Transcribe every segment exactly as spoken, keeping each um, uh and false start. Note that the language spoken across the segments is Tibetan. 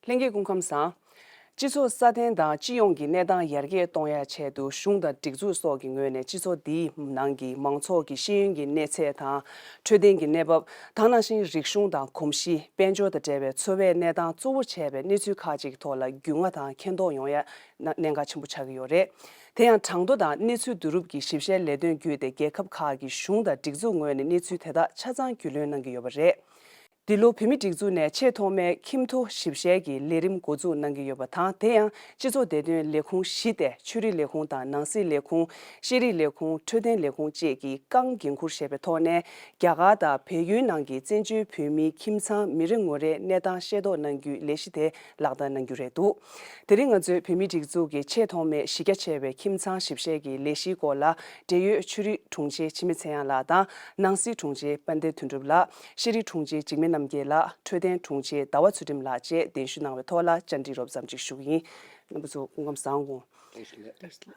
ལྷན་རྒྱས་སྐུ་ཁམས་བཟང་། སྤྱི་ཚོགས་སྲ་བརྟན་དང་སྤྱི་ཡོངས་ཀྱི་གནས་སྟངས་ཡར་རྒྱས་གཏོང་ཡ་ཆེད་དུ་གཞུང་དང་སྒྲིག་འཛུགས་སོགས་ཀྱི་ངོས་ནས་སྤྱི་ཚོགས་འདིའི་ནང་གི་མང་ཚོགས་ཀྱི་ཤེས་ཡོན་གྱི་གནས་ཚད་དང་འཕྲོད་བསྟེན་གྱི་གནས་བབ། ད་ནང་བཞིན་རིག་གཞུང་དང་གོམས་གཤིས། དཔལ་འབྱོར་དང་འབྲེལ་བའི་འཚོ་བའི་གནས་སྟངས་གཙོ་བོར་བྱས་པའི་གནས་ཚུལ་ཁག་ཅིག་ཐོག་ལ་རྒྱུས་མངའ་དང་མཁྱེན་རྟོགས་ཡོང་ཡ་གནད་འགག་ཆེན་པོ་ཆགས་ཀྱི་ཡོད་རེད། དེ་ཡང་གྲངས་ཐོ་དང་གནས་ཚུལ་བསྡུ་རུབ་ཀྱི་ཞིབ་བཤེར་ལས་དོན་བརྒྱུད་དེ་རྒྱལ་ཁབ་ཁག་གི་གཞུང་དང་སྒྲིག་འཛུགས་ངོས་ནས་གནས་ཚུལ་དེ་དག་ཆ་ཚང་རྒྱུས་ལོན་གནང་གི་ཡོད་པ་རེད། འདི་ལོ་བོད་མིའི་སྒྲིག་འཛུགས་ནས་ཆེས་ཐོག་མའི་ཁྱིམ་ཐོ་ཞིབ་བཤེར་གྱི་ལས་རིམ་འགོ་འཛུགས་གནང་གི་ཡོད་པ་དང་། དེ་ཡང་སྤྱི་ཚོགས་བདེ་དོན་ལས་ཁུངས་བཞི་སྟེ། ཆོས་རིག་ལས་ཁུངས་དང་ནང་སྲིད་ལས་ཁུངས། ཤེས་རིག་ལས་ཁུངས། འཕྲོད་བསྟེན་ལས་ཁུངས་བཅས་ཀྱིས་རྐང་འགན་འཁུར་བཞེས་པའི་ཐོག་ནས། རྒྱ་གར་དང་བལ་ཡུལ་ནང་གི་བཙན་བྱོལ་བོད་མིའི་ཁྱིམ་ཚང་མི་རེ་ངོ་རེའི་གནས་སྟངས་ཤེས་རྟོགས་གནང་རྒྱུའི་ལས་གཞི་དེ་ལག་བསྟར་གནང་རྒྱུ་རེད་འདུག་དེ་རིང་ང་ཚོས་བོད་མིའི་སྒྲིག་འཛུགས་ཀྱི་ཆེས་ཐོག་མའི་གཞི་རྒྱ་ཆེ་བའི་ཁྱིམ་ཚང་ཞིབ་བཤེར་གྱི་ལས་གཞིའི་སྐོར་ལ། འབྲེལ་ཡོད་ཆོས་རིག་དྲུང་ཆེ་འཆི་མེད་ཚེ་དབྱངས་ལགས་དང་། ནང་སྲིད་དྲུང་ཆེ་དཔལ་ལྡན་དོན་གྲུབ་ལགས། ཤེས་རིག་དྲུང་ཆེ་འཇིགས་མེད་རྣམ་རྒྱལ་ལགས། འཕྲོད་བསྟེན་དྲུང་ཆེ་ཟླ་བ་ཚུལ་ཁྲིམས་ལགས་བཅས་གདན་ཞུ་གནང་བའི་ཐོག་ལ་བཅར་འདྲི་རོབ་ཙམ་ཅིག་ཞུ་གི་ཡིན། རྣམ་པ་ཚོ་སྐུ་ཁམས་བཟང་།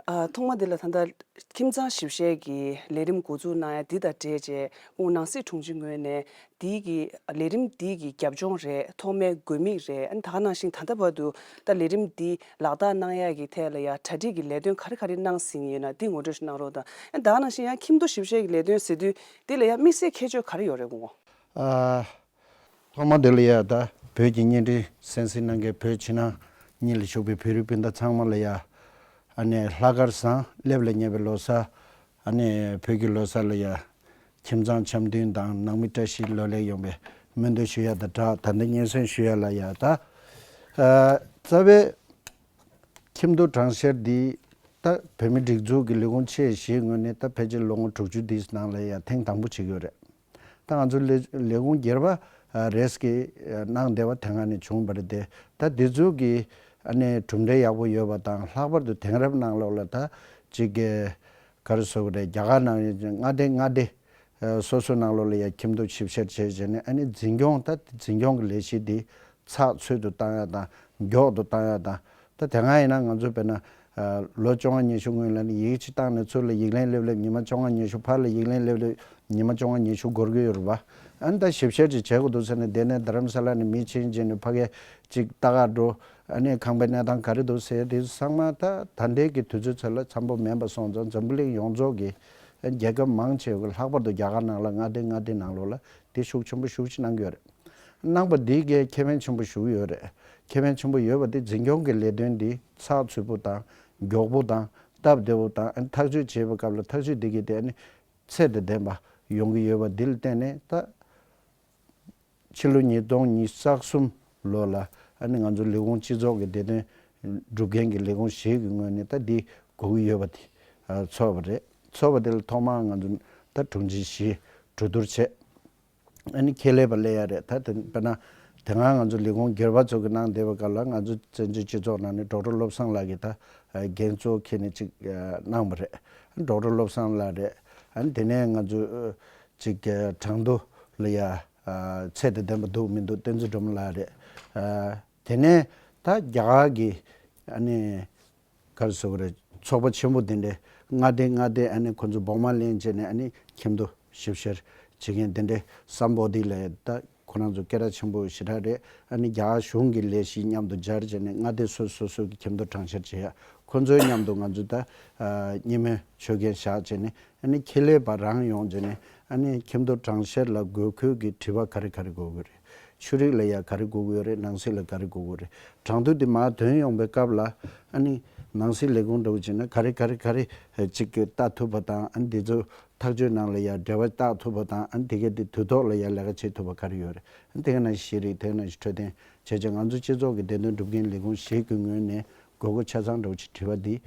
ཨ། ཐོག་མ་དེ་ལ་ད་ལྟ་ཁྱིམ་ཚང་ཞིབ་བཤེར་གྱི་ལས་རིམ་འགོ་འཛུགས་གནང་ཡ་འདི་དང་འབྲེལ་བྱས། ཁོང་ནང་སྲིད་དྲུང་ཆེ་ངོས་ནས་འདི་གི་ལས་རིམ་འདི་གི་རྒྱབ་ལྗོངས་རེད། ཐོག་མའི་དགོས་དམིགས་རེད། ཨ་ནི་ད་ག་ནང་བཞིན་ད་ལྟ་བར་དུ་ད་ལས་རིམ་འདི་ལག་བསྟར་གནང་ཡ་གི་ཐད་ལ་ཡ་གྲ་སྒྲིག་གི་ལས་དོན་ག་རེ་ག་རེ་གནང་ཟིན་ཡོད་ན་འདི་ངོ་སྤྲོད་ཞིག་གནང་རོགས་དང་། ཨ་ནི་ད་ག་ནང་བཞིན་ཡང་ཁྱིམ་ཐོ་ཞིབ་བཤེར་གྱི་ལས་དོན་ཟེར་དུས་འདི་ལ་ཡ་དམིགས་བསལ་ཁྱད་ཆོས་ག་རེ་ཡོད་རེད་སྐུ་ངོ། ཨ། ཐོག་མ་དེ་ལ་ཡ་ད་བོད་ཀྱི་བརྙན་འཕྲིན་གསན་གཟིགས་གནང་མཁན་བོད་ཕྱི་ནང་གཉིས་ལ་བཞུགས་པའི་བོད་རིགས་སྤུན་ཟླ་ཚང་མ་ལ་ཡ། ཨ་ནི་ལྷག་དཀར་བཟང་། སླེབས་ལ་ཉེ་བའི་ལོ་གསར། ཨ་ནི་བོད་ཀྱི་ལོ་གསར་ལ་ཡ། ཁྱིམ་ཚང་འཆམ་མཐུན་དང་ནང་མི་བཀྲ་ཤིས་ལོ་ལེགས་ཡོང་བའི་སྨོན་འདུན་ཞུ་ཡ་དང་སྦྲགས། ད་ལྟ་སྙན་སེང་ཞུ་ཡ་ལ་ཡ་ད། ཨ། རྩ་བའི་ཁྱིམ་ཐོ་གྲངས་བཤེར་འདི་ད་བོད་མི་སྒྲིག་འཛུགས་ཀྱི་ལས་ཁུངས་ཆེ་བཞིའི་ངོས་ནས་ད་ཕལ་ཆེར་ལོ་ངོ་དྲུག་ཅུ་འདིའི་ནང་ལ་ཡ་ཐེངས་དང་པོ་བྱེད་ཀྱི་ཡོད་རེད། ད་ང་ཚོ་ལས་ལས་ཁུངས་སྒེར་པ་རེས་ཀྱི་གནང་བསྡད་པ་དེ་སྔ་ནས་བྱུང་བ་རེད་དེ། ད་འདི་ཚོ་གི་ཨ་ནི་གྲུབ་འབྲས་ཡག་པོ་ཡོད་པ་དང་། ལྷག་པར་དུ་དེང་རབས་ནང་ལོགས་ལ་ད་ཅིག་གི་ག་རེ་ཟེར་དགོས་རེད། རྒྱ་གར་ནང་མངའ་སྡེ་མངའ་སྡེ་སོ་སོའི་ནང་ལོགས་ལ་ཡ་ཁྱིམ་ཐོ་ཞིབ་བཤེར་བྱས་བྱས་ནས། ཨ་ནི་འཛིན་སྐྱོང་། ད་འཛིན་སྐྱོང་གི་ལས་གཞི་འདི་ཚགས་ཚུད་དུ་བཏང་ཡ་དང་མགྱོགས་དུ་བཏང་ཡ་དང་། ད་དེ་སྔ་ཡིན་ན་ང་ཚོ་དཔེར་ན་ལོ་བཅོ་ལྔ་ཉི་ཤུ་སྔོན་ལ་ནི་ཡིག་ཅིག་བཏང་ནས་ཚུར་ལ་ཡིག་ལན་སླེབས་སླེབས་ཉི་མ་བཅོ་ལྔ་ཉི་ཤུ། ཕར་ལ་ཡིག་ལན་སླེབས་སླེབས་ཉི་མ་བཅོ་ལྔ་ཉི་ཤུ་འགོར་གྱི་ཡོད་རེད་པ། ཨ་ནི་ད་ཞིབ་བཤེར་ཅིག་བྱེད་དགོས་འདུག་ཟེར་ནས་དེ་ནས་རྡ་རམ་ས་ལ་ནས་མི་ཕྱིན་བྱས་ནས་ཕ་གིར་ཅིག་ལྟ་ག་འགྲོ། ཨ་ནི་ཁང་པའི་གནས་སྟངས་ག་རེ་འདུག་ཟེར། དེ་ཚང་མ་ད་ད་ལྟའི་གི་དུས་ཚོད་ཚོད་ལ་འཚམ་པོ་མིན་པ་སོང་ཙང་། འཛམ་བུ་གླིང་ཡོངས་རྫོགས་ཀྱི་རྒྱལ་ཁབ་མང་ཆེ་བ་གི། ལྷག་པར་དུ་རྒྱ་གར་ནང་ལ་མངའ་སྡེ་མངའ་སྡེ་ནང་ལོགས་ལ་དེ་ཤུགས་ཆེན་པོ་ཤུགས་ཆེ་གནང་གི་ཡོད་རེད། གནང་པ་འདི་གའི་ཁེ་ཕན་ཆེན་པོ་ཞེ་པོ་ཡོད་རེད། ཁེ་ཕན་ཆེན་པོ་ཡོད་པ་དེ་འཛིན་སྐྱོང་གི་ལས་དོན་འདི་ཚགས་ཚུད་པོ་དང་མགྱོགས་པོ་དང་སྟབས་བདེ་པོ་དང་། ཨ་ནི་ཐག་གཅོད་བྱེད་པའི་སྐབས་ལ་ཐག་གཅོད་འདི་གའི་དེ་ཨ་ནི་ཚད་དང་ལྡན་པ་ཡོང་གི་ཡོད་པ་འདི་ལ་བརྟེན་ནས། ད་ཕྱི་ལོ་ཉིས་སྟོང་ཉི་ཤུ་རྩ་གསུམ་ལོ་ལ་ཨ་ནི་ང་ཚོ་ལས་ཁུངས་སྤྱི་ཚོགས་ཀྱི་བདེ་དོན་སྒྲུབ་མཁན་གྱི་ལས་ཁུངས་བཞི་གི་ངོས་ནས་ད་འདི་དགོས་ཀྱི་ཡོད་པ་དེ་ཚོར་བ་རེད། ཚོར་བ་དེ་ལ་ཐོག་མར་ང་ཚོ་ད་དྲུང་ཆེ་བཞི་གྲོས་བསྡུར་བྱས། ཨ་ནི་ཁྱད་ལས་པ་སླེབས་ཡ་རེད། ད་དེ་དཔེར་ན་དེ་སྔ་ང་ཚོ་ལས་ཁུངས་སྒེར་པ་ཚོ་གི་གནང་བསྡད་པའི་སྐབས་ལ་ང་ཚོ་བཙན་བྱོལ་སྤྱི་ཚོགས་ནང་ནས་ཌོག་ཊར་བློ་བཟང་ལགས་ཀྱིས་ད་འགན་གཙོ་བོ་འཁྱེར་ནས་ཅིག་གནང་བ་རེད། ཌོག་ཊར་བློ་བཟང་ལགས་རེད། ཨ་ནི་དེ་ནས་ང་ཚོ་ཅིག་གྲངས་ཐོ་ལ་ཡ་ཚད་དང་ལྡན་པ་འདུག་མི་འདུག་བསྟན་འཛིན་སྒྲོལ་མ་ལགས་རེད། དེ་ནས་ད་རྒྱ་གར་གྱི་ཨ་ནི་ག་རེ་ཟེར་དགོས་རེད། ཚོགས་པ་ཆེན་པོ་དེ་འདྲས་མངའ་སྡེ་མངའ་སྡེ་ཨ་ནི་ཁོ་ཚོ་བོགས་མ་ལེན་བྱས་ནས། ཨ་ནི་ཁྱིམ་ཐོ་ཞིབ་བཤེར་བྱེད་མཁན་དེ་འདྲས་སམ་བྷོ་ཊི་ལ་ད་ཁོ་རང་ཚོ་སྐད་གྲགས་ཆེན་པོ་ཞེ་དྲག་རེད། ཨ་ནི་རྒྱ་གར་གཞུང་གི་ལས་གཞི་མཉམ་དུ་སྦྱར་བྱས་ནས་མངའ་སྡེ་སོ་སོ་སོ་གི་ཁྱིམ་ཐོ་གྲངས་བཤེར་བྱེད་ཡ། ཁོ་ཚོའི་མཉམ་དུ་ང་ཚོ་ད་གཉིས་སྨན་ཆོད་གན་བཞག་བྱས་ནས། ཨ་ནི་ཁྱད་ལས་པ་རང་ཡོང་བྱས་ནས། ཨ་ནི་ཁྱིམ་ཐོ་གྲངས་བཤེར་ལ་དགོས་མཁོ་གི་དྲི་བ་ག་རེ་ག་རེ་དགོས་ཀྱི་རེད། ཆོས་རིག་ལ་ཡ་ག་རེ་དགོས་ཀྱི་ཡོད་རེད། ནང་སྲིད་ལ་ག་རེ་དགོས་ཀྱི་རེད། གྲངས་ཐོ་འདི་མར་ཐོན་ཡོང་པའི་སྐབས་ལ། ཨ་ནི་ནང་སྲིད་ལས་ཁུངས་འདྲ་བོ་བྱས་ན་ག་རེ་ག་རེ་ག་རེ་ཅིག་གི་ལྟ་ཐུབ་པ་དང་། ཨ་ནི་འདི་ཚོ་ཐག་གཅོད་ནང་ལ་ཡ་འབྲེལ་བ་བཏགས་ཐུབ་པ་དང་། ཨ་ནི་དེ་ག་དེ་དུས་ཐོག་ལ་ཡ་ལས་ཀ་བྱེད་ཐུབ་པ་ག་རེ་ཡོད་རེད། ཨ་ནི་དེ་ག་ནང་བཞིན་ཤེས་རིག་དེ་ག་ནང་བཞིན་འཕྲོད་བསྟེན་བྱས་བྱས། ང་ཚོ་སྤྱི་ཚོགས་ཀྱི་བདེ་དོན་སྒྲུབ་མཁན་ལས་ཁུངས་བཞི་གི་ངོས་ནས་དགོས་མཁོ་ཆ་ཚང་འདྲ་བོ་ཅིག་དྲི་བ་འདི།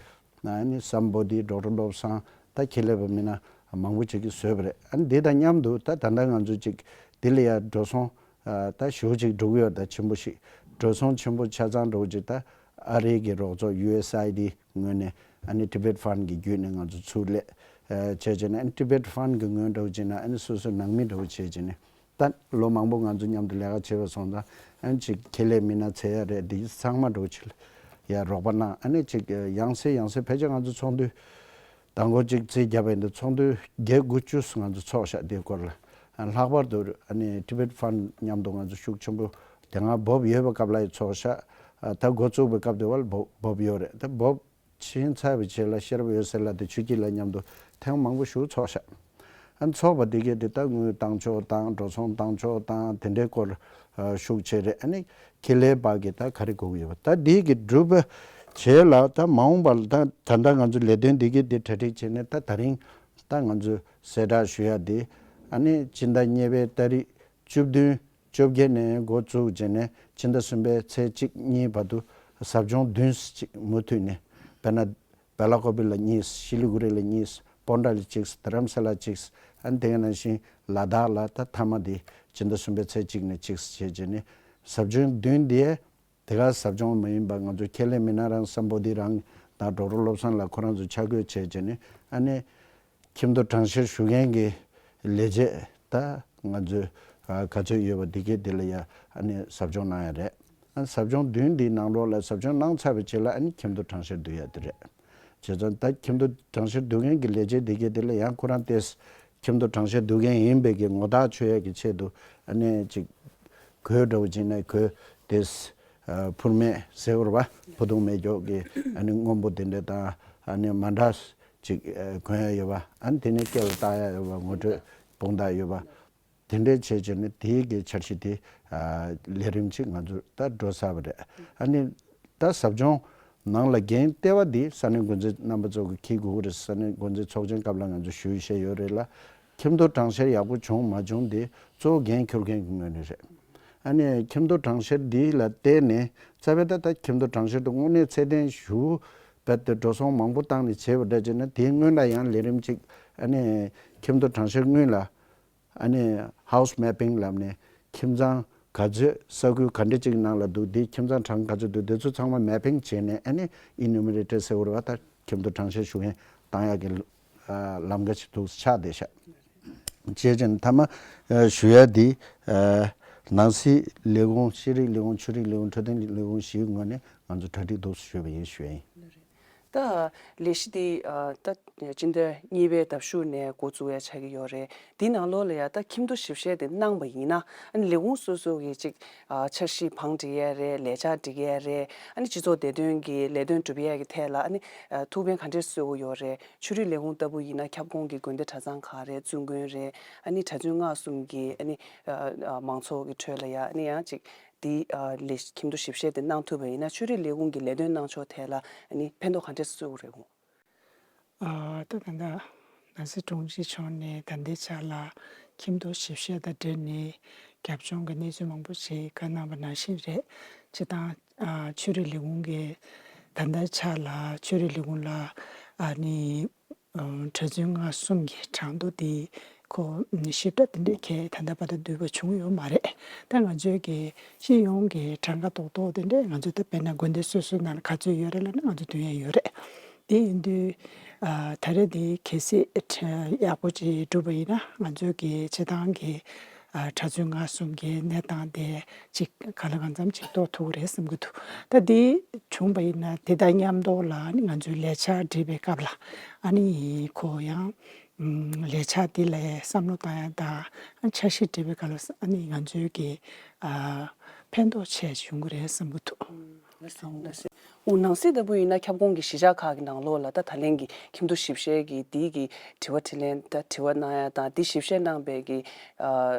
ཨ་ནི་སམ་བྷོ་ཊི། ཌོག་ཊར་བློ་བཟང་། ད་ཁྱད་ལས་པ་མི་སྣ་མང་པོ་ཅིག་གིས་བཟོས་པ་རེད། ཨ་ནི་འདི་དང་མཉམ་དུ་ད་ད་ལྟ་ང་ཚོ་ཅིག་འདི་ལ་ཡ་འགྲོ་སོང་ད་ཞེ་པོ་ཅིག་འགྲོ་གི་ཡོད་རེད། ད་ཆེན་པོ་ཞིག་འགྲོ་སོང་ཆེན་པོ་ཆ་ཚང་འདྲ་བོ་ཅིག་ད་ཨ་རིའི་གི་རོགས་ཚོགས་ཡུ་ཨེས་ཨའི་ཌི་ངོས་ནས། ཨ་ནི་ཊི་བེཊ་ཕན་གི་བརྒྱུད་ནས་ང་ཚོ་ཚུར་སླེབས་བྱས་བྱས་ནས། ཨ་ནི་ཊི་བེཊ་ཕན་གི་ངོས་འདྲ་བོ་བྱས་ན། ཨ་ནི་སོ་སོའི་ནང་མི་འདྲ་བོ་བྱས་བྱས་ནས། ད་ལོ་མང་པོ་ང་ཚོ་མཉམ་དུ་ལས་ཀ་བྱས་པ་སོང་ཙང་། ཨ་ནི་ཅིག་ཁྱད་ལས་མི་སྣ་འཚོལ་ཡ་རེད། འདི་ཚང་མ་འདྲ་བོ་ཅིག་ལ་ཡ་རོགས་པ་གནང་། ཨ་ནི་ཅིག་ཡང་སེ་ཡང་སེ་ཕལ་ཆེར་ང་ཚོ་ཚོགས་འདུ་དང་པོ་ཅིག་རྩིས་བརྒྱབ་པ་ཡིན་དུས་ཚོགས་འདུ་བརྒྱད་དགུ་བཅུ་ང་ཚོ་ཚོགས་ཤག་དེའི་སྐོར་ལ། ཨ་ནི་ལྷག་པར་དུ་ཨ་ནི་ཊི་བེཊ་ཕན་མཉམ་དུ་ང་ཚོ་ཤུགས་ཆེན་པོ་ དེ་སྔ་བོབ་ཡོད་པའི་སྐབས་ལ་ཡི་ཚོགས་ཤག་ད་འགོ་བཙུགས་པའི་སྐབས་དེ་བ་ལ་བོབ་བོབ་ཡོད་རེད། ད་བོབ་ཕྱིན་ཚར་བའི་རྗེས་ལ་ཤེས་རབ་འོད་ཟེར་ལགས་དེ་ཆོས་སྐྱིད་ལགས་མཉམ་དུ་ཐེངས་མང་པོ་ཞིག་ཚོགས་ཤག་ཨ་ནི་ཚོགས་པ་འདི་གས་དེ་ད་དངུལ་བཏང་ཕྱོགས་དང་འགྲོ་སོང་བཏང་ཕྱོགས་དང་དེ་འདྲའི་སྐོར་ཨ་ཤུགས་ཆེ་རེད། ཨ་ནི་ཁེ་ལས་པ་གི་ད་ག་རེ་དགོས་ཀྱི་ཡོད་པ་ད་འདི་གི་སྒྲུབ་པ་བྱས་ལ་ད་མ་འོངས་པ་ལ་ད་ད་ལྟ་ང་ཚོ་ལས་དོན་འདི་གས་དེ་གྲ་སྒྲིག་བྱས་ནས་ད་ད་རིང་ད་ང་ཚོ་གསལ་བསྒྲགས་ཞུ་ཡ་དེ་ཨ་ནི་སྤྱི་ཟླ་གཉིས་པའི་ཏ་རིག་བཅུ་བདུན་བཅོ་བརྒྱད་ནས་འགོ་བཙུགས་བྱས་ནས་ཕྱི་ཟླ་གསུམ་པའི་ཚེས་གཅིག་གཉིས་བར་དུ་ཟབ་སྦྱོང་བདུན་ཅིག་མུ་མཐུད་ནས་དཔེར་ན་བེ་ལ་ཀོ་པི་ལ་གཉིས། ཤི་ལི་གུ་རི་ལ་གཉིས། པོན་ཌ་ལ་གཅིག། རྡ་རམ་ས་ལ་གཅིག། ཨ་ནི་དེ་ག་ནང་བཞིན་ལ་དྭགས་ལ་ད་མཐའ་མ་དེ་ཕྱི་ཟླ་གསུམ་པའི་ཚེས་གཅིག་ནས་གཅིག་བྱས་བྱས་ནས་ཟབ་སྦྱོང་བདུན་དེ་དེ་ག་ཟབ་སྦྱོང་མ་ཡིན་པ་ང་ཚོ་ཁེ་ལས་མི་སྣ་རང་སམ་བྷོ་ཊི་རང་དང་ཌོག་ཊར་བློ་བཟང་ལགས་ཁོ་རང་ཚོ་ཆ་བགོས་བྱས་བྱས་ནས་ཨ་ནི། ཁྱིམ་ཐོག་གྲངས་བཤེར་ཞུ་མཁན་གྱི་ལས་བྱེད་ད་ང་ཚོས་ཨ་ག་ཚོད་ཡོད་པ་འདི་གས་དེ་ལ་ཡ་ཨ་ནི་ཟབ་སྦྱོང་གནང་ཡ་རེད། ཨ་ཟབ་སྦྱོང་བདུན་འདིའི་ནང་ལོགས་ལ་ཟབ་སྦྱོང་གནང་ཚར་བའི་རྗེས་ལ་ཨ་ནི་ཁྱིམ་ཐོག་གྲངས་བཤེར་བསྡུ་ཡ་དེ་རེད། བྱས་ཙང་ད་ཁྱིམ་ཐོག་གྲངས་བཤེར་བསྡུ་མཁན་གྱི་ལས་བྱེད་འདི་གས་དེ་ལ་ཡང་ཁོ་རང་ཏེས་ཁྱིམ་ཐོག་གྲངས་བཤེར་བསྡུ་མཁན་ཡིན་པའི་གི་ངོ་རྟགས་ཆོད་ཡ་གི་ཆེད་དུ་ཨ་ནི་ཅིག་གོས་འདྲ་བོ་ཅིག་ནས་གོས་ཏེས་ཕུར་མེད་ཟེར་བ་རེད་བ། ཕུ་ཐུང་མེད་མགྱོགས་ཀྱི་ཨ་ནི་སྔོན་པོ་དེ་འདྲ་དང་ཨ་ནི་མ་འདྲ་ཅིག་ཨ་གོན་ཡ་ཡོད་པ། ཨ་ནི་དེ་ནས་སྐེ་ལ་བཏགས་ཡ་ཡོད་པ། ངོ་སྤྲོད་དཔུང་རྟགས་ཡོད་པ། དེ་འདྲའི་བྱས་བྱས་ནས་དེའི་གི་འཆར་གཞི་དེ་ཨ་ལས་རིམ་ཅིག་ང་ཚོ་ད་འགྲོ་ཚར་བ་རེད། ཨ་ནི་ད་ཟབ་སྦྱོང་ནང་ལ་འགན་ལྟེ་བ་འདི་ས་གནས་འགོ་འཛིན་རྣམ་པ་ཚོ་གིས་འཁྱེར་དགོས་ཀྱི་རེད། ས་གནས་འགོ་འཛིན་ཚོགས་ཆེན་སྐབས་ལ་ང་ཚོ་ཞུས་བཤད་ཡོད་རེད་ལ། ཁྱིམ་ཐོག་གྲངས་བཤེར་ཡག་པོ་བྱུང་མ་བྱུང་དེ་གཙོ་བོ་འགན་འཁུར་མཁན་གྱི་ངོས་ནས་རེད། ཨ་ནི་ཁྱིམ་ཐོག་གྲངས་བཤེར་འདི་ལ་བརྟེན་ནས་རྩ་བའི་ད་ལྟ་ཁྱིམ་ཐོག་གྲངས་བཤེར་དུ་དངོས་གནས་ཚད་ལྡན་ཞུ་བས་ཏེ་འགྲོ་སོང་མང་པོ་བཏང་ནས་བྱས་པ་འདྲ་བྱས་ན་དེའི་སྔོན་ལ་ཡང་ལས་རིམ་གཅིག་ཨ་ནི་ཁྱིམ་ཐོག་གྲངས་བཤེར་སྔོན་ལ་ཨ་ནི་ཧའུ་སི་མེ་པིང་ལབ་ནས་ཁྱིམ་ཚང་ག་ཚོད་ས་ཁུལ་ག་འདྲ་གཅིག་ནང་ལ་འདུག་འདི་ཁྱིམ་ཚང་གྲངས་ག་ཚོད་འདུག་འདི་ཚོ་ཚང་མ་མེ་པིང་བྱས་ནས་ཨ་ནི་ཨི་ནུ་མི་རེ་ཊར་ཟེར་བ་རེད་བ། ད་ཁྱིམ་ཐོག་གྲངས་བཤེར་ཞུ་མཁན་བཏང་ཡག་གི་ཨ་ལམ་ཁ་ཅིག་འདུག་ཆགས་བསྡད་ཤག་བྱས་ཙང་མཐའ་མ་ཨ་ཞུ་ཡ་འདི་ཨ་ནང་སྲིད་ལས་ཁུངས། ཤེས་རིག་ལས་ཁུངས། ཆོས་རིག་ལས་ཁུངས། འཕྲོད་བསྟེན་ལས་ཁུངས་བཞིའི་ངོས་ནས་ང་ཚོ་གྲ་སྒྲིག་འདུག་ཞུས་པ་ཡིན་ཞུ་ཡ་ཡིན། ད་ལས་གཞི་འདི་ཨ་ད་སྤྱི་ཟླ་གཉིས་པའི་ཟླ་མཇུག་ནས་འགོ་བཙུགས་ཡ་ཆགས་ཀྱི་ཡོད་རེད། འདི་ནང་ལོགས་ལ་ཡ་ད་ཁྱིམ་ཐོག་ཞིབ་བཤེར་དེ་གནང་བ་ཡིན་ན་ཨ་ནི་ལས་ཁུངས་སོ་སོ་གི་ཅིག་ཨ་འཆར་གཞི་བང་སྒྲིག་ཡ་རེད། ལས་འཆར་སྒྲིག་ཡ་རེད། ཨ་ནི་སྤྱི་ཚོགས་བདེ་དོན་གྱི་ལས་དོན་སྒྲུབ་ཡ་གི་ཐད་ལ་ཨ་ནི་ཨ་ཐུགས་ཕན་ག་འདྲས་གསོས་ཀྱི་ཡོད་རེད། ཆོས་རིག་ལས་ཁུངས་ལྟ་བུ་ཡིན་ན་ཁྱབ་ཁོངས་ཀྱི་དགོན་སྡེ་གྲྭ་ཚང་ག་རེད། བཙུན་དགོན་རེད། ཨ་ནི་གྲྭ་བཙུན་སྔགས་གསུམ་གྱི་ཨ་ནི་ཨ་ཨ་མང་ཚོགས་ཀྱི་ཁྲོད་ལ་ཡ་ཨ་ནི་ཡང་ཅིག་འདི་ཨ་ལས་ཁྱིམ་ཐོག་ཞིབ་བཤེར་དེ་གནང་ཐུབ་པ་ཡིན་ན་ཆོས་རིག་ལས་ཁུངས་ཀྱི་ལས་དོན་གནང་ཕྱོགས་ཐད་ལ་ཨ་ནི་ཕན་ཐོགས་ག་འདྲས་གསོས་ཀྱི་རེད་གོ། ཨ་ད་ད་ལྟ་ནང་སྲིད་དྲུང་ཆེ་མཆོག་ནས་ད་ལྟའི་ཆ་ལ་ཁྱིམ་ཐོག་ཞིབ་བཤེར་དང་འབྲེལ་ནས་རྒྱབ་ལྗོངས་ཀྱི་གནས་ཚུལ་མང་པོ་ཞིག་བཀའ་གནང་བ་ནང་བཞིན་རེད། སྤྱིར་བཏང་ཨ་ཆོས་རིག་ལས་ཁུངས་ཀྱི་ད་ལྟའི་ཆ་ལ་ཆོས་རིག་ལས་ཁུངས་ལ་ཨ་ནི་ཨ་གྲྭ་བཙུན་སྔགས་གསུམ་གྱི་གྲངས་ཐོ་དེ་ཁོ་ཞིབ་ཕྲ་དེ་འདྲའི་གལ་ད་ལྟ་བར་དུ་བསྡུས་པ་བྱུང་ཡོད་མ་རེད། ད་ང་ཚོའི་གི་སྤྱི་ཡོངས་ཀྱི་གྲངས་ཀ་རྡོག་རྡོག་དེ་འདྲས་ང་ཚོ་ད་དཔེར་ན་དགོན་སྡེ་སོ་སོའི་ནང་ལ་ག་ཚོད་ཡོད་རེད་ལབ་ན་ང་ཚོ་འདོན་ཡ་ཡོད་རེད། དེ་ཡིན་དུས་ཨ་ད་རེས་དེ་གལ་སྲིད་ཡག་པོ་ཅིག་བསྒྲུབས་པ་ཡིན་ན་ང་ཚོའི་གི་སྤྱི་བཏང་གི་ཨ་གྲྭ་བཙུན་སྔགས་གསུམ་གྱི་གནས་སྟངས་དེ་ཅིག་གང་ལ་གང་འཚམ་ཅིག་རྟོགས་ཐུབ་ཀྱི་རེད་བསམ་གྱི་འདུག་ད་དེ་བྱུང་བ་ཡིན་ན་དེ་དང་མཉམ་དུ་ལ་ནི་ང་ཚོའི་ལས་འཆར་སྒྲིག་པའི་སྐབས་ལ་ཨ་ནི་ཁོ་ཡང་ལས་འཆར་དེ་ལ་བསམ་བློ་བཏང་ཡ་དང་འཆར་གཞི་སྒྲིག་པའི་སྐབས་ལ་ཨ་ནི་ང་ཚོའི་གི་ཨ་ཕན་ཐོགས་ཆེ་བྱུང་གི་རེད་བསམ་གྱི་འདུག་ལགས་སོ། ལགས་སོ། འོ་ནང་སྲིད་ལྟ་བུ་ཡིན་ན་ཁྱབ་ཁོངས་ཀྱི་གཞིས་ཆགས་ཁག་གི་ནང་ལོགས་ལ་ད་ད་ལན་གྱི་ཁྱིམ་ཐོག་ཞིབ་བཤེར་གྱི་འདི་གི་དྲི་བ་དྲིས་ལན་ད་དྲི་བ་གནང་ཡ་དང་འདི་ཞིབ་བཤེར་གནང་པའི་གི་ཨ་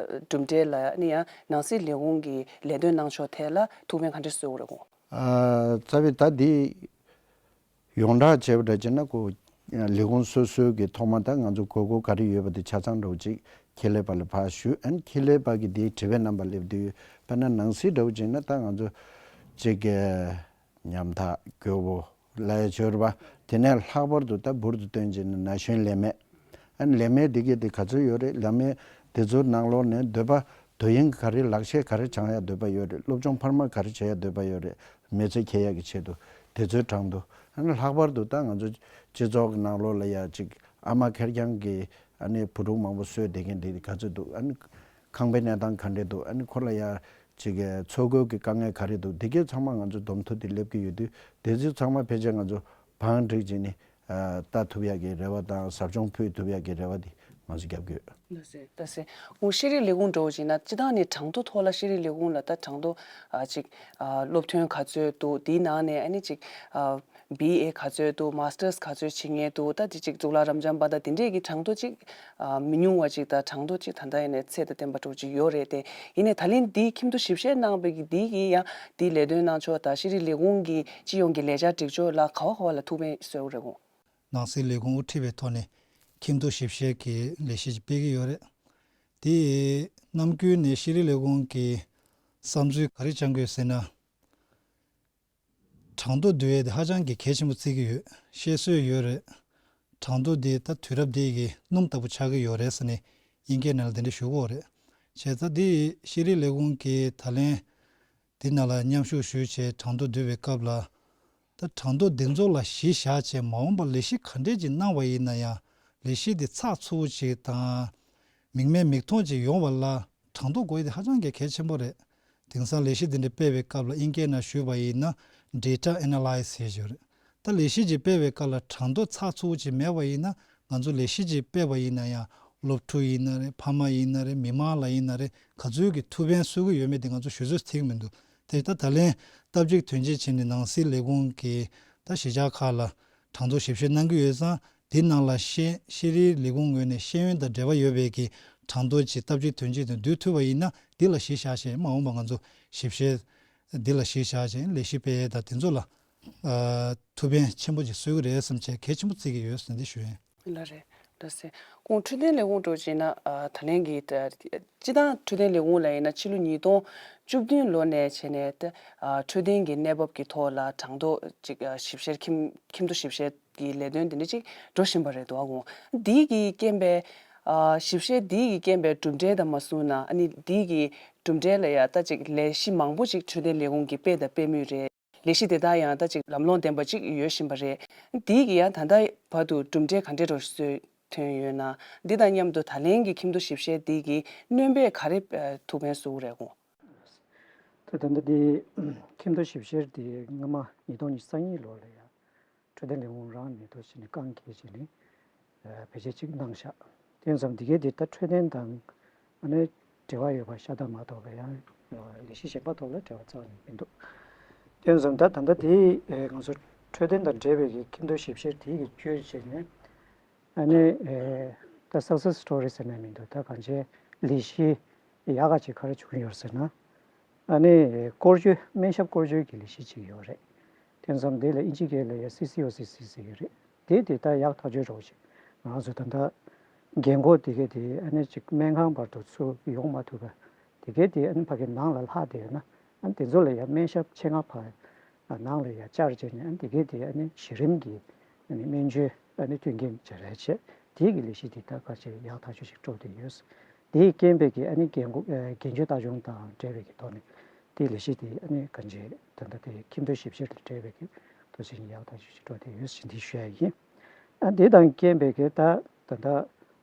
གྲུབ་འབྲས་ལ་ཨ་ནི་ཡང་ནང་སྲིད་ལས་ཁུངས་ཀྱི་ལས་དོན་གནང་ཕྱོགས་ཐད་ལ་ཐུགས་ཕན་ག་འདྲས་གསོས་ཀྱི་རེད་གོ། ཨ་རྩ་བའི་ད་འདི་ཡོངས་བསྒྲགས་བྱས་པ་འདྲ་བྱས་ན་ཁོ་ལས་ཁུངས་སོ་སོའི་གི་ཐོག་མ་ད་ང་ཚོ་དགོས་མཁོ་ག་རེ་ཡོད་པ་དེ་ཆ་ཚང་འདྲ་བོ་ཅིག་ཁེ་ལས་པ་ལ་ཕར་ཞུས། ཨ་ནི་ཁེ་ལས་པ་གི་དེའི་དྲི་བའི་རྣམ་པ་སླེབས་དུས་དཔེར་ན་ནང་སྲིད་འདྲ་བོ་བྱས་ན་ད་ང་ཚོ་ཅིག་གི་ཉམ་ཐག་གྱོ་བོ་ལ་ཡ་བྱོས་རེད་པ། དེ་ནས་ལྷག་པར་དུ་ད་འབུར་དུ་བཏོན་བྱས་ན་ན་གཞོན་ལས་མེད། ཨ་ནི་ལས་མེད་འདི་གས་དེ་ག་ཚོད་ཡོད་རེད། ལས་མེད་དེ་ཚོའི་ནང་ལོགས་ནས་འདོད་པ་དོ་དབྱིངས་ག་རེ་ལག་ཤེས་ག་རེ་སྦྱང་ཡ་འདོད་པ་ཡོད་རེད། སློབ་སྦྱོང་འཕར་མ་ག་རེ་བྱེད་ཡ་འདོད་པ་ཡོད་རེད། མི་ཚེ་འཁྱེར་ཡ་གི་ཆེད་དུ་དེ་ཚོའི་གྲངས་ཐོ། ཨ་ནི་ལྷག་པར་དུ་ད་ང་ཚོ་སྤྱི་ཚོགས་ཀྱི་ནང་ལོགས་ལ་ཡ་ཅིག་ཨ་མ་ཁེར་རྐྱང་གིས་ཨ་ནི་བུ་ཕྲུག་མང་པོ་གསོས་བསྡད་མཁན་དེ་ག་ཚོད་འདུག་ཨ་ནི་ཁང་པའི་གནས་སྟངས་ག་འདྲས་འདུག་ཨ་ནི་ཁོ་ལ་ཡ་ཅིག་འཚོ་གོས་ཀྱི་དཀའ་ངལ་ག་རེ་འདུག་དེ་གས་ཚང་མ་ང་ཚོ་འདོམས་ཐུབ་དེ་སླེབས་ཀྱི་ཡོད་དུས་དེ་ཚོ་ཚང་མ་ཕལ་ཆེར་ང་ཚོ་བང་སྒྲིག་བྱས་ནས་ཨ་ལྟ་ཐུབ་ཡག་གི་རེ་བ་དང་ཟབ་སྦྱོང་ཕུལ་ཐུབ་ཡག་གི་རེ་བ་དེ་ ང་ཚོས་རྒྱབ་ཀྱི་ཡོད། ལགས་སེ། ལགས་སེ། ཁོང་ཤེས་རིག་ལས་ཁུངས་འདྲ་བོ་ཅིག་ན་སྤྱིར་བཏང་ནས་གྲངས་ཐོ་ཐོག་ལ་ཤེས་རིག་ལས་ཁུངས་ལ་ད་གྲངས་ཐོ་ཨ་ཅིག་ཨ་སློབ་ཐོན་ག་ཚོད་འདུག་དེའི་ནང་ནས་ཨ་ནི་ཅིག་ཨ་བི་ཨེ་ག་ཚོད་འདུག་མ་སི་ཊར་སི་ག་ཚོད་བྱེད་མཁན་འདུག་ད་དེ་ཅིག་གཙུག་ལག་རབ་འབྱམས་པ་དང་དེ་འདྲས་ཀྱི་གྲངས་ཐོ་ཅིག་ཨ་མི་ཉུང་བ་ཅིག་དང་གྲངས་ཐོ་ཅིག་ད་ལྟ་ཡིན་ནའི་ཚད་དང་ལྡན་པ་འདྲ་བོ་ཅིག་ཡོད་རེད་དེ། ཡིན་ནའི་ད་ལན་འདིའི་ཁྱིམ་ཐོ་ཞིབ་བཤེར་གནང་བའི་གི་འདི་གི་ཡང་འདིའི་ལས་དོན་གནང་ཕྱོགས་དང་ཤེས་རིག་ལས་ཁུངས་ཀྱི་སྤྱི་ཡོངས་ཀྱི་ལས་འཆར་སྒྲིག་ཕྱོགས་ལ་ག་བ་ག་བ་ལ་ཐུགས་ཕན་གསོས་ཀྱི་རེད་ཁོང་། ནང་སྲིད་ལས་ཁུངས་དབུ་ཁྲིད་པའི་ཐོག་ནས་ཁྱིམ་ཐོ་ཞིབ་བཤེར་གྱི་ལས་གཞི་ཅིག་སྤེལ་གྱི་ཡོད་རེད། དེ་ནམ་རྒྱུན་ནས་ཤེས་རིག་ལས་ཁུངས་ཀྱི་བསམ་ཚུལ་ག་རེ་བཅང་དགོས་ཟེར་ན། གྲངས་ཐོ་བསྡུ་ཡས་དེ་ཧ་ཅང་གི་གལ་ཆེན་པོ་བརྩི་གི་ཡོད། བཤད་སྲོལ་ཡོད་རེད། གྲངས་ཐོ་འདི་ད་དུས་རབས་འདི་གི་སྣུམ་ལྟ་བུ་ཆགས་ཀྱི་ཡོད་རེད་ཟེར་ནས་དབྱིན་སྐད་ནང་ལ་དེ་འདྲ་ཞུ་གི་ཡོད་རེད། བྱས་ཙང་འདི་ཤེས་རིག་ལས་ཁུངས་ཀྱིས་ད་ལན་འདི་ནང་ལ་མཉམ་ཞུགས་ཞུས་བྱས་གྲངས་ཐོ་བསྡུ་བའི་སྐབས་ལ། ད་གྲངས་ཐོ་འདི་ཚོ་ལ་གཞི་བཞག་བྱས་མ་འོངས་པར་ལས་གཞི་ག་འདྲས་ཅིག་གནང་བ་ཡིན་ན་ཡང་ལས་གཞི་འདི་ཚགས་ཚུད་པོ་ཅིག་དང་། མིག་མེད་མིག་མཐོང་ཅིག་ཡོང་བ་ལ་གྲངས་ཐོ་དགོས་ཡ་དེ་ཧ་ཅང་གི་གལ་ཆེན་པོ་རེད། དེང་སང་ལས་གཞི་འདི་འདྲ་སྤེལ་བའི་སྐབས་ལ་དབྱིན་སྐད་ནང་ཞུས་པ་ཡིན་ན་data analysis ཞེས་ཞུ་རེད། ད་ལས་གཞི་ཅིག་སྤེལ་བའི་སྐབས་ལ་གྲངས་ཐོ་ཚགས་ཚུད་པོ་ཅིག་མེད་པ་ཡིན་ན་ང་ཚོ་ལས་གཞི་ཅིག་སྤེལ་བ་ཡིན་ན་ཡང་སློབ་ཕྲུག་ཡིན་ན་རེད། ཕ་མ་ཡིན་ན་རེད། མི་མང་ལ་ཡིན་ན་རེད། ག་ཚོད་ཀྱི་ཐུགས་ཕན་གསོས་ཀྱི་ཡོད་མེད་དེ་ང་ཚོ་ཞུ་ཚོད་ཐིག་མི་འདུག་དེ་ད་ད་ལན་སྟབས་གཅིག་དོན་གཅིག་བྱས་ནས་ནང་སྲིད་ལས་ཁུངས་ཀྱི་ད་གཞིས་ཆགས་ཁག་ལ་གྲངས་ཐོ་ཞིབ་བཤེར་གནང་གི་ཡོད་ཙང་། དེ་ནང་ལ་ཤེས་ཤེས་རིག་ལས་ཁུངས་ངོས་ནས་ཤེས་ཡོན་དང་འབྲེལ་བ་ཡོད་པའི་གི་གྲངས་ཐོ་ཅིག་སྟབས་གཅིག་དོན་གཅིག་ཏུ་བསྡུ་ཐུབ་པ་ཡིན་ན་འདི་ལ་གཞི་བཞག་བྱས་མ་འོངས་པ་ང་ཚོ་ཞིབ་བཤེར་འདི་ལ་གཞི་བཞག་བྱས་ལས་གཞི་སྤེལ་ཡས་དང་དེ་ཚོ་ལ་ཨ་ཐུགས་ཕན་ཆེན་པོ་ཅིག་གསོས་ཀྱི་རེད་བསམ་བྱས་གལ་ཆེན་པོ་བརྩི་གི་ཡོད་ཟེར་འདི་ཞུ་ཡིན། ལགས་རེད། ལགས་སེ། ཁོང་འཕྲོད་བསྟེན་ལས་ཁུངས་འགྲོ་བྱས་ན་ཨ་ད་ལན་གྱི་ད་སྤྱི་བཏང་འཕྲོད་བསྟེན་ལས་ཁུངས་ལ་ཡིན་ན་ཕྱི་ལོ་ཉིས་སྟོང་བཅུ་བདུན་ལོ་ནས་བྱས་ནས་ད་ཨ་འཕྲོད་བསྟེན་གྱི་གནས་བབ་ཀྱི་ཐོག་ལ་གྲངས་ཐོ་ཅིག་ཨ་ཞིབ་བཤེར་ཁྱིམ་ཁྱིམ་ཐོ་ཞིབ་བཤེར་གྱི་ལས་དོན་དེ་འདྲ་ཅིག་འགྲོ་བཞིན་པ་རེད་འདུག་ཨ། ཁོང་འདི་གི་རྐྱེན་པས་ཨ་ཞིབ་བཤེར་འདི་གི་རྐྱེན་པས་གྲུབ་འབྲས་དང་མ་བཟུང་ན་ཨ་ནི་འདི་གི་གྲུབ་འབྲས་ལ་ཡ་ད་ཅིག་ལས་གཞི་མང་པོ་ཅིག་འཕྲོད་བསྟེན་ལས་ཁུངས་ཀྱིས་སྤེལ་དང་སྤེལ་མུས་རེད། ལས་གཞི་དེ་དག་ཡང་ད་ཅིག་ལམ་ལྷོང་ལྡན་པ་ཅིག་ཡོད་བཞིན་པ་རེད། འདི་གི་ཡང་ད་ལྟ་བར་དུ་གྲུབ་འབྲས་ག་འདྲས་འགྲོ་སྲོལ་ཐོན་ཡོད་ན། འདི་དང་མཉམ་དུ་ད་ལན་གྱི་ཁྱིམ་ཐོ་ཞིབ་བཤེར་འདི་གི་སྣོན་པས་ག་རེ་ཨ་ཐུགས་ཕན་གསོས་རེད་ཁོང་། ད་ད་ལྟ་འདི་ཁྱིམ་ཐོ་ཞིབ་བཤེར་འདི་སྔ་མ་ཉིས་སྟོང་ཉི་ཤུ་རྩ་གཉིས་ལོ་ལ་ཡང་འཕྲོད་བསྟེན་ལས་ཁུངས་རང་ནས་ཐོ་བྱས་ནས་རྐང་འཁེལ་བྱས་ནས་ཨ་བེད་སྤྱོད་ཅིག་གནང་ཤག་དེ་ཙམ་འདི་གའི་འདི་ལྟ་འཕྲོད་བསྟེན་དང་ཨ་ནི་འབྲེལ་བ་ཡོད་པ་ཤ་སྟག་མ་གཏོགས་པའི་ཡང་ལས་གཞི་གཞན་པ་ཐོག་ལ་འབྲེལ་བ་རྩ་བ་ནས་མི་འདུག་དེ་ཙམ་ད་ད་ལྟ་དེ་ཨེ་ང་ཚོ་འཕྲོད་བསྟེན་དང་འབྲེལ་བའི་གི་ཁྱིམ་ཐོ་ཞིབ་བཤེར་དེ་གི་བཅོས་བྱས་ནས་ཨ་ནི་ཨེ་ད་success story ཟེར་ནས་མི་འདུག་ད་གང་ཅི་ལས་གཞི་ཡག་ག་ཅིག་ག་རེ་བྱུང་ཡོད་ཟེར་ན། ཨ་ནི་སྐོར་སྐྱོད་སྨན་ཞབས་སྐོར་སྐྱོད་ཀྱི་ལས་གཞི་ཅིག་ཡོད་རེད། དེ་ཙམ་དེ་ལ་དབྱིན་ཇི་སྐད་ལ་ཡ་སི་སི་ཨོ་སི་སི་ཟེར་གྱི་རེད། དེ་དེ་ལྟར་ཡག་ཐག་ཆོད་འགྲོ་ཞིག་ང་རང་ཚོ་ད་ལྟ་རྒན་འཁོགས་དེ་གས་དེ་ཨ་ནི་ཅིག་སྨན་ཁང་བར་དུ་ཚུར་ཡོང་མ་ཐུབ་པ་དེ་གས་དེ་ཨ་ནི་ཕ་གི་ནང་ལ་ལྷག་བསྡད་ཡོད་ན་ཨ་ནི་དེ་ཚོ་ལ་ཡ་སྨན་ཞབས་ཆེད་མངགས་ཕར་ནང་ལ་ཡ་བཅར་བྱས་ནས་ཨ་ནི་དེ་གས་དེ་ཨ་ནི་གཞི་རིམ་གྱི་ཨ་ནི་སྨན་བཅོས་ཨ་ནི་མཐུན་རྐྱེན་བྱ་རེས་བྱས་དེ་གི་ལས་གཞི་དེ་ལྟར་ཁ་ཤས་ཡག་ཐག་ཆོད་ཞིག་འགྲོ་བསྡད་ཡོད། དེའི་རྐྱེན་པས་ཀྱི་ཨ་ནི་རྒན་འཁོགས་ཨ་རྒན་ཆོས་ལྟ་སྐྱོང་དང་འབྲེལ་བའི་གི་ཐོག་ནས་དེའི་ལས་གཞི་དེ་ཨ་ནི་གང་ཅི་ད་ལྟ་དེ་ཁྱིམ་ཐོ་ཞིབ་བཤེར་དང་འབྲེལ་བའི་གི་ཐོག་ཆེན་ཡག་ཐག་ཆོད་ཅིག་འགྲོ་བསྡད་ཡོད་ཟེར་འདི་ཞུ་ཡ་ཡིན། ཨ་དེ་དང་རྐྱེན་པས་ཀྱི་ད་ད་ལྟ་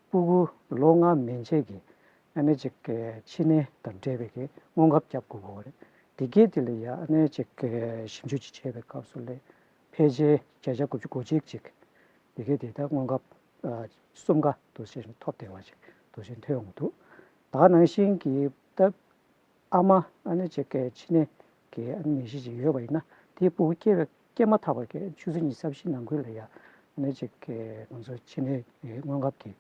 སྤུ་གུ་ལོ་ལྔ་མན་ཆད་ཀྱི་ཨ་ནི་ཅིག་གི་ཕྱི་ནད་དང་འབྲེལ་བའི་གི་སྔོན་ཁབ་བརྒྱབ་དགོས་ཀྱི་ཡོད་རེད། དེ་གས་དེ་ལ་ཡ་ཨ་ནི་ཅིག་གི་ཞིབ་འཇུག་ཅིག་བྱས་པའི་སྐབས་སུ་ལས་ཕལ་ཆེར་བརྒྱ་ཆ་དགུ་བཅུ་གོ་གཅིག་ཅིག་དེ་གས་དེ་ད་སྔོན་ཁབ་ཨ་གསུམ་ཀ་འདུག་ཟེར་ནས་ཐོབ་བསྡད་པ་ཅིག་འདུག་ཟེར་ཐོན་ཡོང་གི་འདུག་ད་ག་ནང་བཞིན་གྱི་ད་ཨ་མ་ཨ་ནི་ཅིག་གི་ཕྱི་ནད་ཀྱི་ཨ་ནི་ནད་གཞི་ཅིག་ཡོད་པ་ཡིན་ན་དེའི་སྤུ་གུ་སྐྱེས་པའི་སྐྱེས་མ་ཐག་པ་གི་ཆུ་ཚོད་ཉི་ཤུ་རྩ་བཞི་ནང་ཁུལ་ལ་ཡ་ཨ་ནི་ཅིག་གི་ང་ཚོ་ཕྱི་ནད་སྔོན་ཁབ་ཀྱི་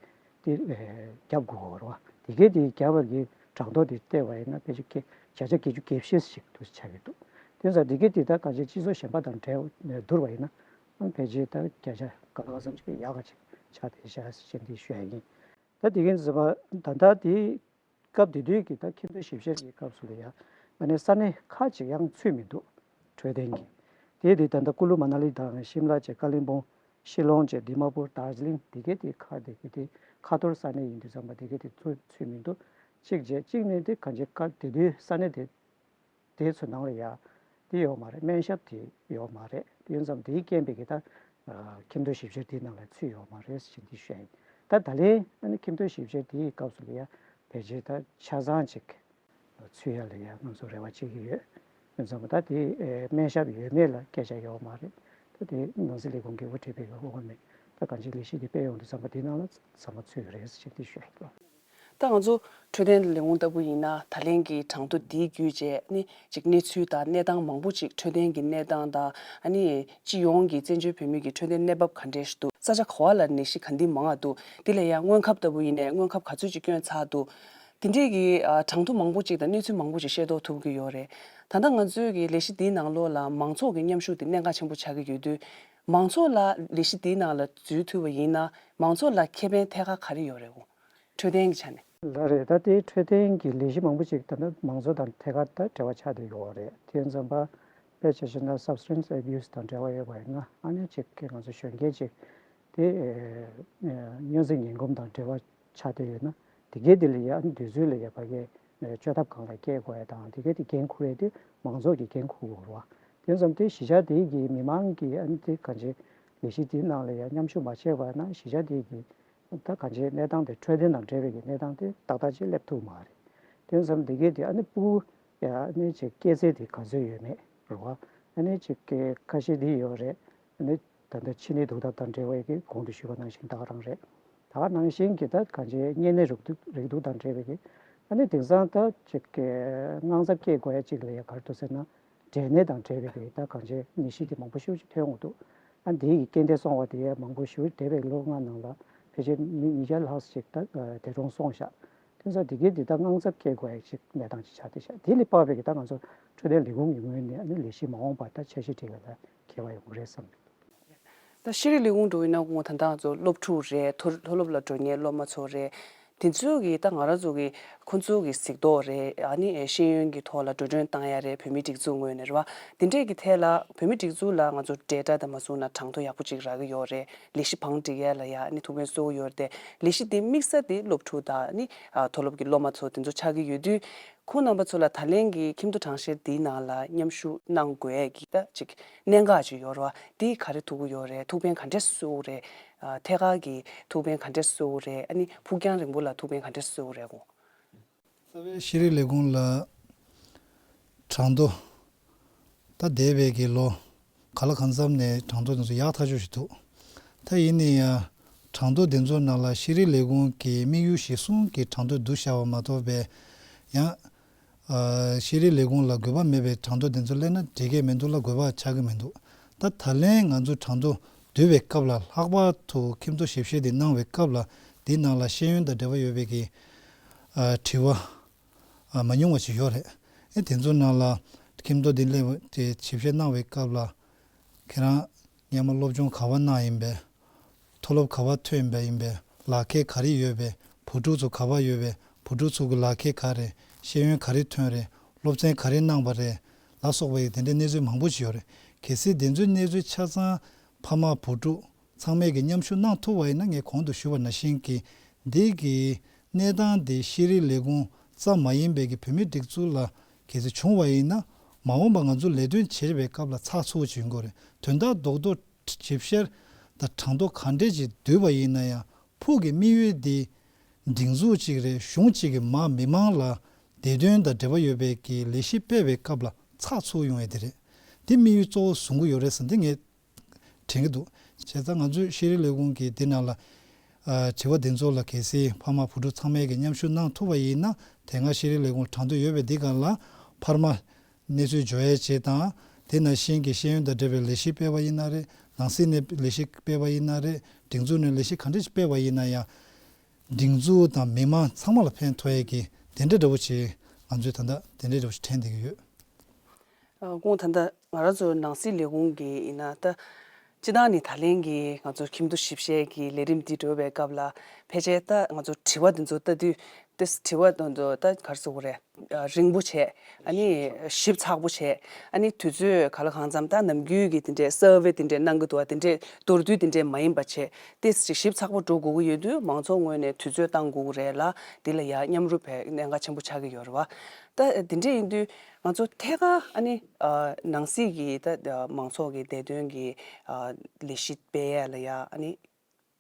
དེ་ཨེ་བརྒྱབ་དགོས་ཀྱི་ཡོད་རེད་བ། དེ་གས་དེ་བརྒྱབ་པ་གི་གྲངས་ཐོ་དེ་བལྟས་པ་ཡིན་ན་ཕལ་ཆེར་བརྒྱ་ཆ་བརྒྱད་ཅུ་གྱ་བཞི་ཞིག་ཏུ་ཆགས་ཀྱི་འདུག་དེ་ཙང་དེ་གས་དེ་ད་ག་ཅིག་སྤྱི་ཚོགས་གཞན་པ་དང་འབྲེལ་བསྡུར་བ་ཡིན་ན་ཕལ་ཆེར་ད་བརྒྱ་ཆ་ག་ལ་ག་ཙམ་ཞིག་ཡག་ག་ཅིག་ཆགས་བསྡད་ཤག་ཅེས་འདི་ཞུ་ཡ་ཡིན། ད་དེ་གས་ཟེར་བ་ད་ལྟ་དེ་སྐབས་དེ་དུས་ཀྱི་ད་ཁྱིམ་ཐོ་ཞིབ་བཤེར་གྱི་སྐབས་སུ་ལ་ཡ་ཨ་ནི་ས་གནས་ཁག་ཅིག་ཡང་ཚུད་མི་འདུག་འཕྲོད་བསྟེན་གྱི། དེ་དེ་ད་ལྟ་ཀུ་ལུ་མ་ན་ལི་དང་ཤིམ་ལ་བཅས་ཀ་ལིམ་པོང་། ཤི་ལོང་བཅས་དི་མ་པུར་དར་ཇི་ལིང་དེ་གས་དེ་ཁག་དེ་གས་དེ་ཁ་ཐོར་ས་གནས་ཡིན་དུས་ཙམ་པ་དེ་གས་དེ་ཚུད་ཚུད་མི་འདུག་གཅིག་བྱས་གཅིག་ནས་དེ་གང་ཅི་སྐབས་དེ་དུས་ས་གནས་དེ་དེ་ཚོ་ནང་ལ་ཡ་དེ་ཡོད་མ་རེད། སྨན་ཞབས་དེ་ཡོད་མ་རེད། དེ་ཡིན་ཙམ་དེའི་རྐྱེན་པས་ཀྱི་ད་ཁྱིམ་ཐོ་ཞིབ་བཤེར་དེའི་ནང་ལ་ཚུད་ཡོད་མ་རེད་ཟེར་འདི་ཞུ་ཡ་ཡིན། ད་ད་ལན་ཨ་ནི་ཁྱིམ་ཐོ་ཞིབ་བཤེར་དེའི་སྐབས་སུ་ལ་ཡ་ཕལ་ཆེར་ད་ཆ་ཚང་ཅིག་ཚུད་ཡ་ལ་ཡ་ང་ཚོ་རེ་བ་བྱེད་ཀྱི་ཡོད། ཡིན་ཙང་ད་དེ་ཨེ་སྨན་ཞབས་ཡོད་མེད་ལ་སྐད་ཆ་ཡོད་མ་རེད། ད་དེ་ནང་སྲིད་ལས་ཁུངས་ཀྱི་དབུ་ཁྲིད་པའི་འོག་ནས་ ད་གང་ཅི་ལས་གཞི་དེ་སྤེལ་ཡོང་དུས་ཙམ་པ་དེ་ནང་ལ་ཚང་མ་ཚུད་ཡོད་རེད་ཅེས་དེ་ཞུ་ཡ་ཡིན། ད་ང་ཚོ་འཕྲོད་བསྟེན་ལས་ཁུངས་ལྟ་བུ་ཡིན་ན་ད་ལན་གྱི་གྲངས་ཐོ་འདིའི་བརྒྱུད་བྱས་ནི་ཅིག་གནས་ཚུལ་དང་གནས་སྟངས་མང་པོ་ཅིག་འཕྲོད་བསྟེན་གྱི་གནས་སྟངས་དང་ཨ་ནི་སྤྱི་ཡོངས་ཀྱི་བཙན་བྱོལ་བོད་མི་གི་འཕྲོད་བསྟེན་གནས་བབ་ག་འདྲས་ཤིག་འདུག་ས་ཆ་ག་བ་ལ་ནད་གཞི་ག་འདི་མང་ང་འདུག་འདི་ལ་ཡང་སྔོན་ཁབ་ལྟ་བུ་ཡིན་ནའི་སྔོན་ཁབ་ག་ཚོད་ཅིག་བསྐྱོན་ཚར་འདུག་དེ་འདྲས་ཀྱི་ཨ་གྲངས་ཐོ་མང་པོ་ཅིག་དང་གནས་ཚུལ་མང་པོ་ཅིག་ཤེས་རྟོགས་ཐུབ་ཀྱི་ཡོད་རེད། ད་ལྟ་ང་ཚོའི་གི་ལས་གཞི་འདིའི་ནང་ལོགས་ལ་མང་ཚོགས་ཀྱི་མཉམ་ཞུགས་དེ་གནད་འགག་ཆེན་པོ་ཆགས་ཀྱི་ཡོད་དུས། མང་ཚོགས་ལ་ལས་གཞི་འདིའི་ནང་ལ་འཛུལ་ཐུབ་པ་ཡིན་ན་མང་ཚོགས་ལ་ཁེ་ཕན་ཐད་ཀར་ག་རེ་ཡོད་རེད་གོ། འཕྲོད་བསྟེན་གྱི་ཆ་ནས། ལགས་རེད། ད་ལྟའི་འཕྲོད་བསྟེན་གྱི་ལས་གཞི་མང་པོ་ཅིག་ད་ལྟ་མང་ཚོགས་དང་ཐད་ཀར་ད་འབྲེལ་བ་ཆགས་བསྡད་ཡོད་རེད། དེ་ཡིན་ཙམ་པ་དཔེ་ཆ་བཞག་ན་substance abuse དང་འབྲེལ་བ་ཡོད་པ་ཡིན་ན་ཨ་ནི་ཅིག་གི་ང་ཚོ་གཞོན་སྐྱེས་ཅིག་དེ་ཨེ་སྨྱོ་རྫས་ངན་གོམས་དང་འབྲེལ་བ་ཆགས་བསྡད་ཡོད་ན་དེ་གའི་དེ་ལ་ཡ་ཨ་ནི་དུས་ཚོད་ལ་ཡ་ཕ་གི་བཅོས་ཐབས་སྒང་ལ་སྐྱེལ་དགོས་ཡ་དང་དེ་གའི་དེ་འགན་འཁུར་ཡ་དེ་མང་ཚོགས་ཀྱི་འགན་འཁུར་དགོས་རེད་བ། དེ་ཙམ་དེ་གཞིས་ཆགས་དེ་གི་མི་མང་གི་ཨ་ནི་དེ་གང་ཅི་ལས་གཞི་དེའི་ནང་ལ་ཡ་མཉམ་ཞུགས་མ་བྱས་པ་ན་གཞིས་ཆགས་དེ་གི་ད་གང་ཅི་གནས་སྟངས་དེ་འཕྲོད་བསྟེན་དང་འབྲེལ་བའི་གི་གནས་སྟངས་དེ་ཏག་ཏག་ཅིག་སླེབས་ཐུབ་མ་རེད། དེ་ཙམ་དེ་གའི་དེ་ཨ་ནི་སྤུ་གུ་ཡ་ཨ་ནི་ཅིག་སྐྱེས་ཚད་དེ་ག་ཚོད་ཡོད་མེད་རེད་བ། ཨ་ནི་ཅིག་གི་ཁ་ཤས་དེ་ཡོད་རེད། ཨ་ནི་ད་ལྟ་ཕྱི་ནད་དུག་ཐབས་དང་འབྲེལ་བའི་གི་གོང་དུ་ཞུས་པ་ནང་བཞིན་ད་ག་རང་རེད། ད་ག་ནང་བཞིན་གྱི་ད་གང་ཅི་གཉན་ནད་རེག་དུག་རེག་དུག་དང་འབྲེལ་བའི་གི་ཨ་ནི་དེང་སང་ད་ཅིག་གི་དངངས་འཚབ་སྐྱེ་དགོས་ཡ་ཅིག་ལ་ཡ་ག་རེ་འདུག་ཟེར་ན་འབྲས་ནད་དང་འབྲེལ་བའི་གི་ད་གང་ཅི་ནད་གཞི་དེ་མང་པོ་ཞེ་པོ་ཅིག་ཐོན་འོང་འདུག་ཨ་འདི་ཡི་རྐྱེན་འདས་སོང་བ་དེ་ཡ་མང་པོ་ཞེ་པོ་འདས་པའི་ལོ་ལྔ་ནང་ལ་ཕལ་ཆེར་མི་ཉིས་བརྒྱ་ལྷག་ཅིག་ད་འདས་གྲོངས་སོང་ཤག་དེ་ཚོ་དེ་གའི་འདི་ད་དངངས་འཚབ་སྐྱེ་དགོས་ཡ་ཅིག་གནས་སྟངས་ཅིག་ཆགས་བསྡད་ཤག་དེ་ལས་དཔག་པའི་གི་ད་ང་ཚོ་འཕྲོད་བསྟེན་ལས་ཁུངས་ཀྱི་ངོས་ནས་ཨ་ནི་ལས་གཞི་མ་འོངས་པ་ད་འཆར་གཞི་སྒྲིག་ཡ་ལ་ཁྱད་པར་ཡོང་གི་རེད་བསམ་གི་འདུག་ད་ཤེས་རིག་ལས་ཁུངས་འགྲོ་ཡིན་ན་ཁོང་ད་ལྟ་ང་ཚོ་སློབ་ཕྲུག་རེད། མཐོ་མཐོ་སློབ་ལ་འགྲོ་མཁན་སློབ་མ་ཚོ་རེད། དེ་ཚོ་གི་ད་ང་རང་ཚོ་གི་ཁོང་ཚོ་གི་གཟིགས་རྟོག་རེད། ཨ་ནི་ཨེ་ཤེས་ཡོན་གྱི་ཐོག་ལ་འགྲོ་གྲོན་བཏང་ཡ་རེད། བོད་མིའི་སྒྲིག་འཛུགས་ངོས་ནས་རེད་བ། དེ་འདྲས་ཀྱི་ཐད་ལ་བོད་མིའི་སྒྲིག་འཛུགས་ལ་ང་ཚོ་ཌེ་ཊ་དང་མ་བཟུང་ན་གྲངས་ཐོ་ཡག་པོ་ཅིག་རག་གི་ཡོད་རེད། ལས་གཞི་བང་སྒྲིག་ཡ་ལ་ཡ་ཨ་ནི་ཐུགས་ཕན་གསོས་ཀྱི་ཡོད་རེད་དེ། ལས་གཞི་དེ་དམིགས་ས་དེ་སློབ་ཕྲུག་དང་ཨ་ནི་ཨ་མཐོ་སློབ་ཀྱི་སློབ་མ་ཚོ་དེ་ཚོ་ཆགས་ཀྱི་ཡོད་དུས། ཁོང་རྣམ་པ་ཚོ་ལ་ད་ལན་གྱི་ཁྱིམ་ཐོ་གྲངས་བཤེར་འདིའི་ནང་ལ་མཉམ་ཞུགས་གནང་དགོས་ཀྱི་ད་ཅིག་གནད་འགག་ཅིག་ཡོད་རེད་བ། འདི་ག་རེ་ཐུག་གི་ཡོད་རེད། ཐུགས་ཕན་ག་འདྲས་གསོས་ཀྱི་རེད། ཨ་ཐད་ཀར་གྱི་ཐུགས་ཕན་ག་འདྲས་གསོས་ཀྱི་རེད། ཨ་ནི་ཕུགས་རྒྱང་རིང་པོ་ལ་ཐུགས་ཕན་ག་འདྲས་གསོས་ཀྱི་རེད་གོ། རྩ་བའི་ཤེས་རིག་ལས་ཁུངས་ལ་གྲངས་ཐོ་ད་འདས་པའི་གི་ལོ་ག་ལ་གང་འཚམ་ནས་གྲངས་ཐོ་དེ་ཚོ་ཡག་ཐག་ཆོད་ཞིག་འདུག་ད་ཡིན་ན་ཡང་གྲངས་ཐོ་དེ་ཚོ་ནང་ལ་ཤེས་རིག་ལས་ཁུངས་ཀྱི་དམིགས་ཡུལ་གཞིར་བཟུང་གི་གྲངས་ཐོ་བསྡུ་བཞག་པ་མ་གཏོགས་པའི་ཡང་ཨ་ཤེས་རིག་ལས་ཁུངས་ལ་དགོས་པ་མེད་པའི་གྲངས་ཐོ་དེ་ཚོ་སླེབས་ན་འགྲིག་གི་མི་འདུག་ལ་དགོས་པ་ཆགས་ཀྱི་མི་འདུག་ད་ད་ལན་ང་ཚོ་གྲངས་ཐོ་བསྡུ་བའི་སྐབས་ལ་ལྷག་པར་དུ་ཁྱིམ་ཐོ་ཞིབ་བཤེར་དེ་གནང་བའི་སྐབས་ལ་འདི་ནང་ལ་ཤེས་ཡོན་དང་འབྲེལ་བ་ཡོད་པའི་གི་ཨ་དྲི་བ་ཨ་མ་ཉུང་བ་ཞིག་ཡོད་རེད། ཨེ་དེ་ཚོ་ནང་ལ་ཁྱིམ་ཐོ་འདི་སླེབས་དེ་ཞིབ་བཤེར་གནང་བའི་སྐབས་ལ་ཁྱེད་རང་སྔོན་མ་སློབ་སྦྱོང་ག་པར་གནང་ཡིན་པས། མཐོ་སློབ་ག་པར་ཐོན་པ་ཡིན་པས། ལག་ཁྱེར་ག་རེ་ཡོད་པས། བུ་ཕྲུག་ཚོ་ག་པར་ཡོད་པས། བུ་ཕྲུག་ཚོ་གི་ལག་ཁྱེར་ག་རེ། ཤེས་ཡོན་ག་རེ་ཐོན་རེད། སློབ་ཚན་ག་རེ་གནང་པ་རེད། ལ་སོགས་པའི་དེ་འདྲའི་གནས་ཚུལ་མང་པོ་ཞིག་ཡོད་རེད། གལ་སྲིད་དེ་ཚོའི་གནས་ཚུལ་ཆ་ཚང་ཕ་མ་བུ་ཕྲུག་ཚང་མས་ཀྱི་མཉམ་ཞུགས་གནང་ཐུབ་པ་ཡིན་ན་ངས་གོང་དུ་ཞུས་པ་ནང་བཞིན་གྱི་འདི་གི་གནས་སྟངས་དེ་ཤེས་རིག་ལས་ཁུངས་ཙམ་མ་ཡིན་པའི་གི་བོད་མིའི་སྒྲིག་འཛུགས་ལ་གལ་སྲིད་བྱུང་བ་ཡིན་ན་མ་འོངས་པ་ང་ཚོ་ལས་དོན་བྱེད་པའི་སྐབས་ལ་ཚགས་ཚུད་པོ་བྱེད་དགོས་རེད། དོན་དག་རྡོག་རྡོག་ཞིབ་བཤེར་དང་གྲངས་ཐོ་ག་འདྲས་ཅིག་བསྡུས་པ་ཡིན་ན་ཡང་ཕུགས་ཀྱི་དམིགས་ཡུལ་འདི་སྒྲིག་འཛུགས་གཅིག་རེད། གཞུང་གཅིག་གི་མ་མི་མང་ལ་བདེ་དོན་དང་འབྲེལ་བ་ཡོད་པའི་གི་ལས་གཞི་སྤེལ་བའི་སྐབས་ལ་ཚགས་ཚུད་ཡོང་ཡས་དེ་རེད། འདི་དམིགས་ཡུལ་གཙོ་བོ་བཟུང་གི་ཡོད་རེད་ཟེར་འདི་ངས་དྲན་གྱི་འདུག་བྱས་ཙང་ང་ཚོས་ཤེས་རིག་ལས་ཁུངས་ཀྱི་འདི་ནང་ལ་ཨ་དྲི་བ་འདི་ཚོ་ལ་གལ་སྲིད་ཕ་མ་བུ་ཕྲུག་ཚང་མས་ཀྱི་མཉམ་ཞུགས་གནང་ཐུབ་པ་ཡིན་ན་དེ་སྔ་ཤེས་རིག་ལས་ཁུངས་གྲངས་ཐོ་ཡོད་པའི་འདི་སྒང་ལ་འཕར་མ་གནས་ཚུལ་འབྱོར་ཡས་བྱེད་དང་། དེ་ནང་བཞིན་གྱི་ཤེས་ཡོན་དང་འབྲེལ་བའི་ལས་གཞི་སྤེལ་བ་ཡིན་ན་རེད། ནང་སྲིད་ནས་ལས་གཞི་སྤེལ་བ་ཡིན་ན་རེད། སྒྲིག་འཛུགས་ནས་ལས་གཞི་ག་འདྲ་ཞིག་སྤེལ་བ་ཡིན་ན་ཡང་། སྒྲིག་འཛུགས་དང་མི་མང་ཚང་མ་ལ་ཕན་ཐོགས་ཡས་ཀྱི་དེ་འདྲ་འདྲ་བོ་ཞིག་ང་ཚོས་ད་ལྟ་དེ་འདྲ་འདྲ་བོ་ཞིག་དྲན་བསྡད་ཀྱི་ཡོད། ཨ་ཁོང་ད་ལྟ་ང་རང་ཚོ་ནང་སྲིད་ལས་ཁུངས་ཀྱི་ཡིན་ན་ད་སྤྱི་བཏང་ནས་ད་ལན་གྱི་ང་ཚོ་ཁྱིམ་ཐོ་ཞིབ་བཤེར་གྱི་ལས་རིམ་འདི་འགྲོ་བའི་སྐབས་ལ་ཕལ་ཆེར་ད་ང་ཚོ་དྲི་བ་འདི་ཚོ་ལྟ་དུས་ཏེ་དྲི་བ་འདི་ཚོ་ད་ག་རེ་ཟེར་དགོས་རེད། ཨ་རིང་པོ་བྱས། ཨ་ནི་ཞིབ་ཚགས་པོ་བྱས། ཨ་ནི་དུས་ཚོད་ག་ལ་གང་འཚམ་ད་ནམ་རྒྱུན་གྱི་དེ་འདྲའི་སར་ཝེ་དེ་འདྲའི་གནང་གི་འདུག་བ། དེ་འདྲའི་མདོར་བསྡུས་དེ་འདྲའི་མ་ཡིན་པ་བྱས་ཏེ་ཞིབ་ཚགས་པོ་འགྲོ་དགོས་ཀྱི་ཡོད་དུས་མང་ཚོགས་ངོས་ནས་དུས་ཚོད་བཏང་དགོས་ཀྱི་རེད་ལ། འདི་ལ་ཡང་མཉམ་རུབ་བྱེད་གནད་འགག་ཆེན་པོ་ཆགས་ཀྱི་ཡོད་རེད་བ། ད་དེ་འདྲ་ཡིན་དུས་ང་ཚོ་ཐད་ཀར་ཨ་ནི་ཨ་ནང་སྲིད་ཀྱི་ད་མང་ཚོགས་ཀྱི་བདེ་དོན་གྱི་ཨ་ལས་གཞི་སྤེལ་ཡ་ལ་ཡ་ཨ་ནི་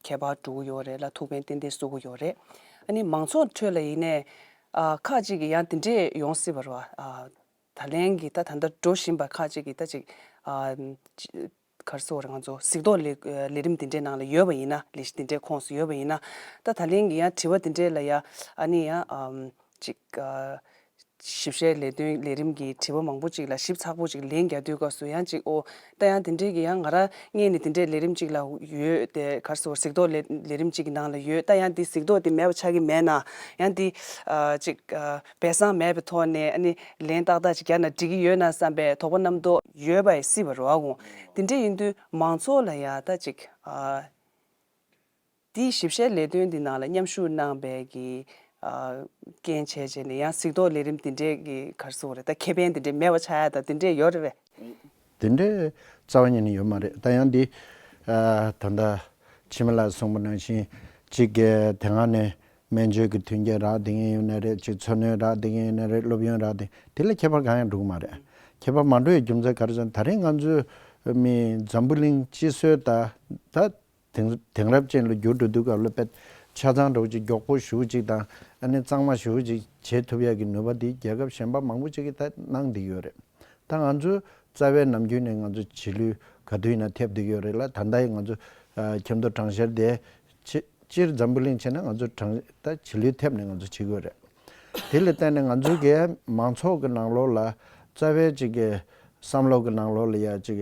ཁྱད་པར་འགྲོ་གི་ཡོད་རེད་ལ། ཐུགས་ཕན་ཏན་ཏན་གསོ་གི་ཡོད་རེད། ཨ་ནི་མང་ཚོགས་ཁྲོད་ལ་ཡིན་ནའི་ཨ་ཁག་ཅིག་གིས་ཡང་དེ་འདྲས་ཡོང་སྲིད་པ་རེད་བ། ཨ་ད་ལན་གྱི་ད་ད་ལྟ་འགྲོ་བཞིན་པ་ཁག་ཅིག་གིས་ད་ཅིག་ཨ། ག་རེ་ཟེར་དགོས་རེད། ང་ཚོ་གཟིགས་རྟོག་ལས་ལས་རིམ་འདི་འདྲའི་ནང་ལ་ཡོད་པ་ཡིན་ན། ལས་གཞི་འདི་འདྲའི་ཁོངས་སུ་ཡོད་པ་ཡིན་ན། ད་ད་ལན་གྱི་ཡང་དྲི་བ་འདི་འདྲའི་ལ་ཡ་ཨ་ནི་ཡང་ཨམ་ཅིག་ཨ་ཞིབ་བཤེར་ལས་དོན་ལས་རིམ་གྱི་དྲི་བ་མང་པོ་ཅིག་ལ་ཞིབ་ཚགས་པོ་ཅིག་ལན་རྒྱག་དུས་སྐབས་སུ་ཡང་ཅིག་ཨོ་ད་ཡང་དེ་འདྲའི་གི་ཡང་ང་རང་སྔས་ནས་དེ་འདྲའི་ལས་རིམ་ཅིག་ལ་ཡོད་དེ། ག་རེ་ཟེར་དགོས། གཟིགས་རྟོག་ལས་ལས་རིམ་ཅིག་གི་ནང་ལ་ཡོད། ད་ཡང་འདི་གཟིགས་རྟོག་དེ་མེད་པ་ཆགས་ཀྱི་མེད་ན། ཡང་འདི་ཨ་ཅིག་ཨ་སྦས་གསང་མེད་པའི་ཐོག་ནས་ཨ་ནི་ལན་ཏག་ཏག་ཅིག་རྒྱག་ན་འགྲིག་གི་ཡོད་ན་བསམ་པའི་དོགས་པ་རྣམ་རྟོག་ཡོད་པ་ཡི་སྲིད་པ་རེད་བ་གོ། དེ་འདྲ་ཡིན་དུས་མང་ཚོགས་ལ་ཡ་ད་ཅིག་ཨ་འདི་ཞིབ་བཤེར་ལས་དོན་འདི་ནང་ལ་མཉམ་ཞུགས་གནང་པའི་གི་ཨ་རྐྱེན་བྱས་བྱས་ནས་ཡང་གཟིགས་རྟོག་ལས་རིམ་འདི་འདྲའི་གི་ག་རེ་ཟེར་དགོས་རེད། ད་ཁེ་ཕན་འདི་འདྲའི་མེད་པ་ཆགས་ཡ་ད་འདི་འདྲའི་ཡོད་རེད་པས། དེ་འདྲའི་རྩ་བ་ཉིད་ནས་ཡོད་མ་རེད། ད་ཡང་འདི་ཨ་ད་ལྟ་འཆི་མེད་ལགས་གསུངས་པ་ནང་བཞིན་གཅིག་གི་དེ་སྔ་ནས་སྨན་བཅོས་ཀྱི་མཐུན་རྐྱེན་རག་བསྡད་མཁན་ཡོད་ན་རེད། གཅིག་འཚོ་སྣོན་རག་བསྡད་མཁན་ཡོད་ན་རེད། སློབ་ཡོན་རག་བསྡད། དེ་ལ་ཁྱད་པར་གང་ཡང་འགྲོ་གི་མ་རེད། ཁྱད་པར་མ་འགྲོ་བའི་རྒྱུ་མཚན་ག་རེ་ཟེར་ན། ད་རེས་ང་ཚོའི་མི་འཛམ་བུ་གླིང་སྤྱི་གསོལ་ད་ད་དེང་དེང་རབས་ཅན་ལ་འགྱུར་འགྲོ་དུས་སྐབས་ལ་དཔེ་ཆ་ཚང་འདྲ་བོ་ཅིག་མགྱོགས་པོ་ཞེ་པོ་ཅིག་དང་ཨ་ནི་གཙང་མ་ཞེ་པོ་ཅིག་བྱེད་ཐུབ་ཡག་གི་ནུས་པ་འདི་རྒྱལ་ཁབ་གཞན་པ་མང་པོ་ཅིག་གིས་ད་གནང་བསྡད་ཡོད་རེད། ད་ང་ཚོ་རྩ་བའི་ནམ་རྒྱུན་ནས་ང་ཚོ་བྱིས་ལུས་ག་དུས་ཡིན་ན་ཐེབས་བསྡད་ཡོད་རེད་ལ། ད་ལྟ་ཡི་ང་ཚོ་ཨ་ཁྱིམ་ཐོག་གྲངས་བཤེར་དེ་ཕྱི་སྤྱིར་འཛམ་བུ་གླིང་བྱས་ན་ང་ཚོ་གྲངས་ད་བྱིས་ལུས་ཐེབས་ནས་ང་ཚོ་བྱེད་དགོས་རེད། དེ་ལ་བརྟེན་ནས་ང་ཚོའི་གི་མང་ཚོགས་ཀྱི་ནང་ལོགས་ལ་རྩ་བའི་ཅིག་གི་བསམ་བློ་གི་ནང་ལོགས་ལ་ཡ་ཅིག་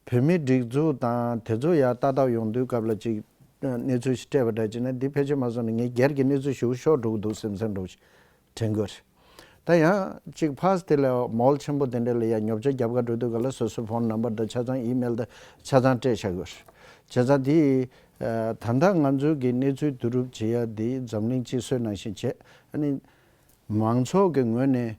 བོད་མིའི་སྒྲིག་འཛུགས་དང་དེ་ཚོ་ཡར་ལྟ་རྟོག་ཡོང་དུས་སྐབས་ལ་ཅིག་གནས་ཚུལ་ཞིག་སྤྲད་པ་འདྲ་བྱས་ན། འདི་ཕལ་ཆེར་མ་སོང་ན་ངས་སྒེར་གྱི་གནས་ཚུལ་ཞེ་པོ་ཤོར་འགྲོ་གི་འདུག་སེམས་སེམས་འདྲ་བོ་ཞིག་དྲན་གྱི་ཡོད་རེད། ད་ཡང་ཅིག་ཕར་དེ་ལ་མོལ་ཆེན་པོ་དེ་འདྲ་ལ་ཡང་ཉོ་ཆ་རྒྱབ་ག་འགྲོ་དུས་སྐབས་ལ་སོ་སོའི་ཕོན་ནམ་བར་དང་ཆ་ཚང་ཨི་མེལ་དང་ཆ་ཚང་སྤྲད་བཞག་གི་ཡོད་རེད། བྱས་ཙང་འདི་ད་ལྟ་ང་ཚོའི་གི་གནས་ཚུལ་བསྡུ་རུབ་བྱེད་ཡ་འདི་འཛམ་གླིང་སྤྱི་སྲོལ་ནང་བཞིན་བྱས། ཨ་ནི་མང་ཚོགས་ཀྱི་ངོས་ནས་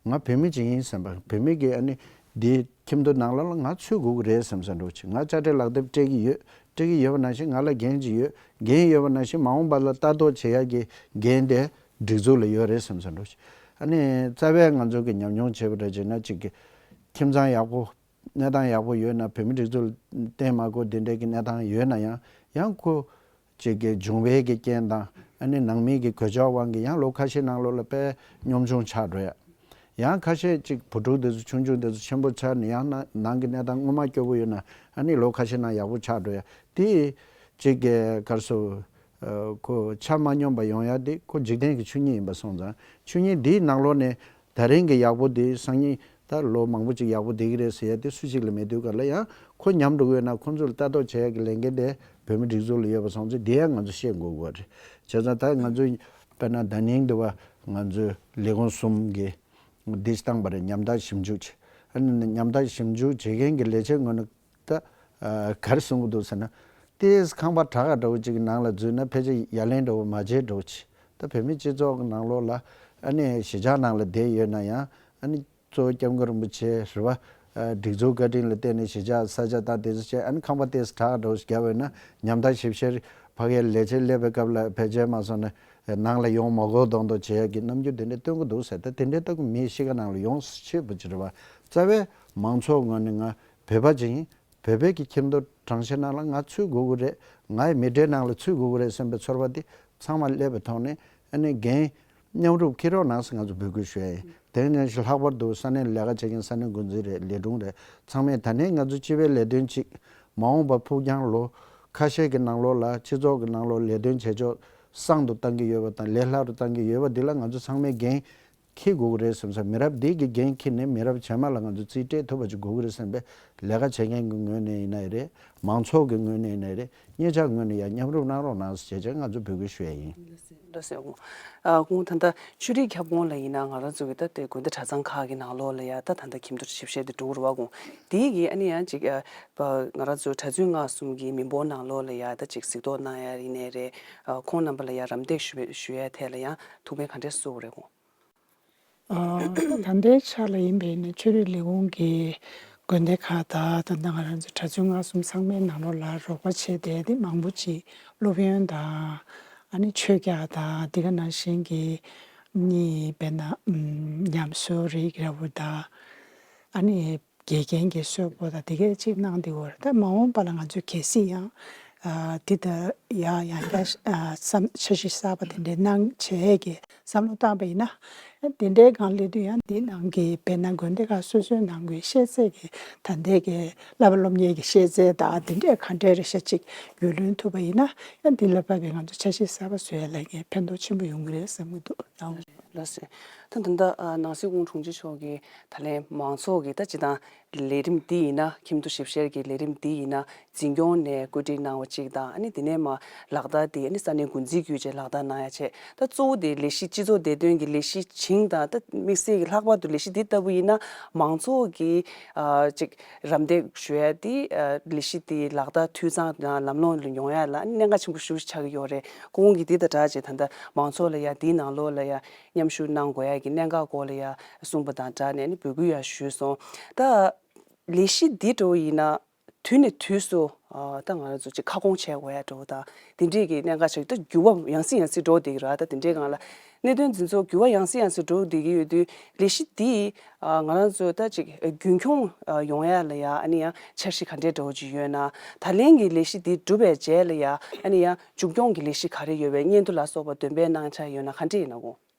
ང་བོད་མི་ཅིག་ཡིན་བསམ་པ། བོད་མི་གི་ཨ་ནི་འདི་ཁྱིམ་ཐོག་ནང་ལོགས་ལ་ང་ཚུད་དགོས་ཀྱི་རེད་བསམ་བསམ་འདྲ་བོ་ཅིག་ང་དཔྱ་ཁྲལ་ལག་དེབ་སྤྲད་ཀྱི་ཡོད། སྤྲད་ཀྱི་ཡོད་པ་ནང་བཞིན་ང་ལ་འགན་ཅིག་ཡོད། འགན་ཡོད་པ་ནང་བཞིན་མ་འོངས་པ་ལ་ལྟ་རྟོག་བྱེད་ཡག་གི་འགན་དེ་སྒྲིག་འཛུགས་ལ་ཡོད་རེད་བསམ་བསམ་འདྲ་བོ་ཅིག་ཨ་ནི་རྩ་བའི་ང་ཚོ་གི་ཉམས་མྱོང་བྱས་པ་འདྲ་བྱས་ན། ཅིག་གི་ཁྱིམ་ཚང་ཡག་པོ་གནས་སྟངས་ཡག་པོ་ཡོད་ན། བོད་མི་སྒྲིག་འཛུགས་ལ་བརྟེན་མ་དགོས་དེ་འདྲའི་གི་གནས་སྟངས་ཡོད་ན་ཡང་། ཡང་ཁོ་ཅིག་གི་འབྱུང་བའི་གི་རྐྱེན་དང་ཨ་ནི་ནང་མིའི་གི་གོད་ཆག་དབང་གིས་ཡང་ལོ་ཁ་ཤས་ནང་ལོགས་ལ་དཔེ་གཉོམ་ཆུང་ཆགས་འགྲོ་ཡ། ཡང་ཁ་ཤས་ཅིག་བུ་ཕྲུག་དེ་ཚོ་ཆུང་ཆུང་དེ་ཚོ་ཆེན་པོ་ཆགས་ནས་ཡང་ན་ནང་གི་གནས་སྟངས་སྔོན་མ་སྐྱོ་པོ་ཡོད་ན་ཨ་ནི་ལོ་ཁ་ཤས་ནང་ཡག་པོ་ཆགས་འགྲོ་ཡ། དེ་ཅིག་གི་ག་རེ་ཟེར། ཁོ་ཆ་མ་སྙོམས་པ་ཡོང་ཡ་དེ་ཁོ་འཇིག་རྟེན་གྱི་ཆོས་ཉིད་ཡིན་པ་སོང་ཙང་། ཆོས་ཉིད་འདིའི་ནང་ལོགས་ནས་ད་རིང་གི་ཡག་པོ་དེ་སང་ཉིན་ད་ལོ་མང་པོ་ཅིག་ཡག་པོ་བསྡད་ཀྱི་རེད་ཟེར་ཡ་དེ་སུ་ཞིག་ལ་མེད་དུས་སྐབས་ལ། ཡང་ཁོ་ཉམས་འགྲོ་གི་ཡོད་ན་ཁོ་ཚོ་ལ་ལྟ་རྟོག་བྱེད་ཡ་གི་ལས་འགན་དེ་བོད་མི་སྒྲིག་འཛུགས་ལ་ཡོད་པ་སོང་ཙང་། དེ་ཡང་ང་ཚོ་ཤེས་དགོས་དགོས་རེད། བྱས་ཙང་ད་ང་ཚོ་དཔེར་ན་ད་ནིང་དུ་བ་ང་ཚོའི་ལས་ཁུངས་གསུམ་གྱིས་འདི་བཏང་པ་རེད། ཉམ་ཐག་ཞིབ་འཇུག་བྱས། ཨ་ནི་ཉམ་ཐག་ཞིབ་འཇུག་བྱེད་མཁན་གྱི་ལས་བྱེད་ངོས་ནས་ད་ཨ་ག་རེ་གསུང་གི་འདུག་ཟེར་ན། ཏོག་ཙམ་ཁང་པ་དྲག་ག་འདྲ་བོ་ཅིག་གི་ནང་ལ་འཛུལ་ན་ཕལ་ཆེར་ཡ་ལན་འདྲ་བོ་མ་བྱེད་འདྲ་བོ་ཅིག་ད་བོད་མི་སྤྱི་ཚོགས་ཀྱི་ནང་ལོགས་ལ་ཨ་ནི་གཞིས་ཆགས་ནང་ལ་བསྡད་ཡོད་ན་ཡང་། ཨ་ནི་གཙོ་བོ་སྐྱབས་མགོན་རིན་པོ་ཆེ་རེད་བ། ཨ་སྒྲིག་འཛུགས་བཀའ་དྲིན་ལ་བརྟེན་ནས་གཞིས་ཆགས་ས་ཆ་དང་དེ་ཚོ་བྱས། ཨ་ནི་ཁང་པ་ཏོག་ཙམ་དྲག་ག་འདྲ་བོ་ཞིག་བརྒྱབ་ཡོད་ན། ཉམ་ཐག་ཞིབ་བཤེར་ཕ་གིའི་ལས་བྱེད་སླེབས་པའི་སྐབས་ལ་ཕལ་ཆེར་མ་སོང་ན་ནང་ལ་ཡོང་མ་དགོས་མདོག་མདོག་བྱེད་ཡ་གི་རྣམ་འགྱུར་དེ་འདྲ་སྟོན་གྱི་འདུག་ཟེར། ད་དེ་འདྲའི་ལྟ་བུ་མི་གཤིས་ཀ་ནང་ལ་ཡོང་སྲིད་པ་ཅིག་རེད་བ། རྩ་བའི་མང་ཚོགས་ངོས་ནས་ང་བོད་པ་ཅིག་ཡིན། བོད་པའི་གི་ཁྱིམ་ཐོག་གྲངས་བཤེར་ནང་ལ་ང་ཚུད་དགོས་ཀྱི་རེད། ང་ཡི་མི་སྡེའི་ནང་ལ་ཚུད་དགོས་ཀྱི་རེད་བསམ་པའི་ཚོར་བ་དེ་ཚང་མ་སླེབས་པའི་ཐོག་ནས། ཨ་ནི་འགན་མཉམ་རུབ་འཁྱེར་རོགས་གནང་ཟེར་ང་ཚོ་འབོད་སྐུལ་ཞུ་ཡ་ཡིན། དེ་ནང་བཞིན་ལྷག་པར་དུ་ས་གནས་ལས་ཀ་བྱེད་མཁན་ས་གནས་འགོ་འཛིན་རེད། ལས་དྲུང་རེད། ཚང་མས་ད་ནས་ང་ཚོ་སྤྱི་པའི་ལས་དོན་ཅིག་མ་འོངས་པ་ཕུགས་རྒྱང་ལོ་ཁ་ཤས་ཀྱི་ནང་ལོགས་ལ་སྤྱི་ཚོགས་ཀྱི་ནང་ལོགས་ལས་དོན་བྱེད་ཕྱོགས་བཟང་དུ་གཏང་གི་ཡོད་པ་དང་ལས་སླ་རུ་གཏང་གི་ཡོད་པ་འདི་ལ་ང་ཚོ་ཚང་མས་འགན་འཁྱེར་དགོས་ཀྱི་རེད་བསམ་ས། མི་རབས་འདི་གི་འགན་འཁྱེར་ནས་མི་རབས་རྗེས་མ་ལ་ང་ཚོ་རྩིས་སྤྲད་ཐུབ་པ་ཅིག་དགོས་ཀྱི་རེད་བསམ་པའི་ལས་ཀ་བྱེད་མཁན་གྱི་ངོས་ནས་ཡིན་ན་ཡང་རེད། མང་ཚོགས་ཀྱི་ངོས་ནས་ཡིན་ན་ཡང་རེད། གཉིས་ཆ་ངོས་ནས་ཡང་མཉམ་རུབ་གནང་རོགས་གནང་ཟེར་བྱས་ང་ཚོ་འབོད་སྐུལ་ཞུ་ཡ་ཡིན། ལགས་སོ། ཨ་ཁོང་ད་ལྟ་ཆོས་རིག་ཁྱབ་ཁོངས་ལ་ཡིན་ན་ང་རང་ཚོ་གི་ད་ལྟའི་དགོན་སྡེ་གྲྭ་ཚང་ཁག་གི་ནང་ལོགས་ལ་ཡ་ད་ད་ལྟ་ཁྱིམ་ཐོག་ཞིབ་བཤེར་དེ་འགྲོ་གི་རེད་བ། ཁོང་དེའི་གི་ཨ་ནི་ཡང་ཅིག་ཨ་ང་རང་ཚོ་གྲྭ་བཙུན་སྔགས་གསུམ་གྱི་མི་འབོར་ནང་ལོགས་ལ་ཡ་ད་ཅིག་གཟིགས་རྟོག་གནང་ཡ་ཡིན་ནའི་རེད། ཨ་ཁོང་རྣམ་པ་ལ་ཡ་རམ་འདེགས་ཞུ་ཞུ་ཡ་ཐད་ལ་ཡང་ཐུགས་ཕན་ག་འདྲས་གསོས་ཀྱི་རེད་ཁོང་། ཨ་ད་ལྟའི་ཆ་ལ་ཡིན་པས་ན་ཆོས་རིག་ལས་ཁུངས་ཀྱི་དགོན་སྡེ་ཁག་དང་ད་ལྟ་ང་རང་ཚོ་གྲྭ་བཙུན་སྔགས་གསུམ་ཚང་མའི་ནང་ལོགས་ལ་རོགས་པ་བྱས་ཏེ་དེ་མང་པོ་ཅིག་སློབ་ཡོན་དང་ཨ་ནི་ཆོས་རྒྱག་དང་དེ་ག་ནང་བཞིན་གྱི་ནི་དཔེར་ན་ཉམས་གསོ་རིགས་འདྲ་བོ་དང་ཨ་ནི་དགེ་རྒན་གྱི་གསོལ་པོ་དང་དེ་ག་ཅིག་གནང་བསྡད་ཡོད་རེད། ད་མ་འོངས་པ་ལ་ང་ཚོས་གལ་སྲིད་ཡང་ ཨ་འདི་ལྟར་ཡང་ཡང་བསྐྱར་ཨ་བསམ་འཆར་གཞི་གསར་པ་དེ་འདྲའི་གནང་བྱས་ཀྱི་བསམ་བློ་བཏང་པ་ཡིན་ན། དེ་འདྲའི་སྒང་སླེབས་དུས་ཡང་འདི་ནང་གི་དཔེར་ན་དགོན་སྡེ་ཁག་སོ་སོའི་ནང་གི་ཤེས་ཚད་ཀྱི་ད་ལྟའི་གི་བསླབ་པ་སློབ་གཉེར་གྱི་ཤེས་ཚད་དང་དེ་འདྲའི་ག་འདྲའི་རེ་ཞིག་ཅིག་རྒྱུས་ལོན་ཐུབ་པ་ཡིན་ན། ཡང་འདི་ལ་བབས་པའི་ང་ཚོ་འཆར་གཞི་གསར་པ་བཟོ་ཡ་ལ་ངས་ཕན་ཐོགས་ཆེན་པོ་ཡོང་གི་རེད་བསམ་གྱི་འདུག་ལགས་སོ། ད་ད་ལྟ་ཨ་ནང་སྲིད་ཀུན་དྲུང་ཆེ་མཆོག་གིས་ད་ལན་མང་ཚོགས་ཀྱི་ད་སྤྱི་བཏང་ལས་རིམ་འདི་ཡིན་ན། ཁྱིམ་ཐོ་ཞིབ་བཤེར་གྱི་ལས་རིམ་འདི་ཡིན་ན། འཛིན་སྐྱོང་ནས་བཀོད་སྒྲིག་གནང་བ་གཅིག་དང་། ཨ་ནི་དེ་ནས་མར་ལག་བསྟར་དེ་ཨ་ནི་ས་གནས་འགོ་འཛིན་བརྒྱུད་བྱས་ལག་བསྟར་གནང་ཡ་བྱས། ད་གཙོ་བོ་དེ་ལས་གཞི་སྤྱི་ཚོགས་བདེ་དོན་གྱི་ལས་གཞི་བྱིངས་དང་། ད་དམིགས་བསལ་གྱི་ལྷག་པར་དུ་ལས་གཞི་འདི་ལྟ་བུ་ཡིན་ན། མང་ཚོགས་ཀྱི་ཨ་ཅིག་རམ་འདེགས་ཞུ་ཡ་དེ། ཨ་ལས་གཞི་དེ་ལག་བསྟར་འཐུས་ཚང་དང་ལམ་ལྷོང་ལ་ཡོང་ཡ་ལ་གནད་འགག་ཆེན་པོ་ཞེ་པོ་ཆགས་ཀྱི་ཡོད་རེད། ཁོང་གིས་འདི་དང་སྦྲགས་བྱས་ད་ལྟ་མང་ཚོགས་ལ་ཡ་འདིའི་ནང་ལོགས་ལ་ཡ་མཉམ་ཞུགས་གནང་དགོས་ཡ་གི་གནད་འགག་སྐོར་ལ་ཡ་གསུངས་པ་དང་སྦྲགས་ནས་ནི་འབོད་སྐུལ་ཡ་ཞུས་སོང་། ད་ལས་གཞི་འདི་འདྲ་བོ་ཡིན་ན། དུས་ནས་དུས་སུ་ཨ་ད་ང་རང་ཚོ་ཅིག་ཁ་སྐོང་བྱས་དགོས་ཡ་འདྲ་བོ་དང་། དེ་འདྲས་ཀྱི་གནད་འགག་ཆགས་ཀྱི། ད་འགྱུར་བ་ཡང་སེ་ཡང་སེ་འགྲོ་བསྡད་ཀྱི་རེད། ད་དེ་འདྲའི་སྒང་ལ་གནད་དོན་འཛིན་ཚོགས་འགྱུར་བ་ཡང་སེ་ཡང་སེ་འགྲོ་བསྡད་ཀྱི་ཡོད་དུས། ལས་གཞི་འདི་ཨ་ང་རང་ཚོ་ད་ཅིག་རྒྱུན་འཁྱོངས་ཨ་ཡོང་ཡ་ལ་ཡ་ཨ་ནི་ཡང་འཆར་གཞི་ག་འདྲས་འདྲ་བོ་ཅིག་ཡོད་ན། ད་ལན་གྱི་ལས་གཞི་འདི་གྲུབ་པའི་རྗེས་ལ་ཡ་ཨ་ནི་ཡང་མཇུག་སྐྱོང་གི་ལས་གཞི་ག་རེ་ཡོད་པའི་སྙན་ཐོ་ལ་སོགས་པ་འདོན་སྤེལ་གནང་འཆར་ཡོད་ན་ག་འདྲས་ཡིན་ན་གོ།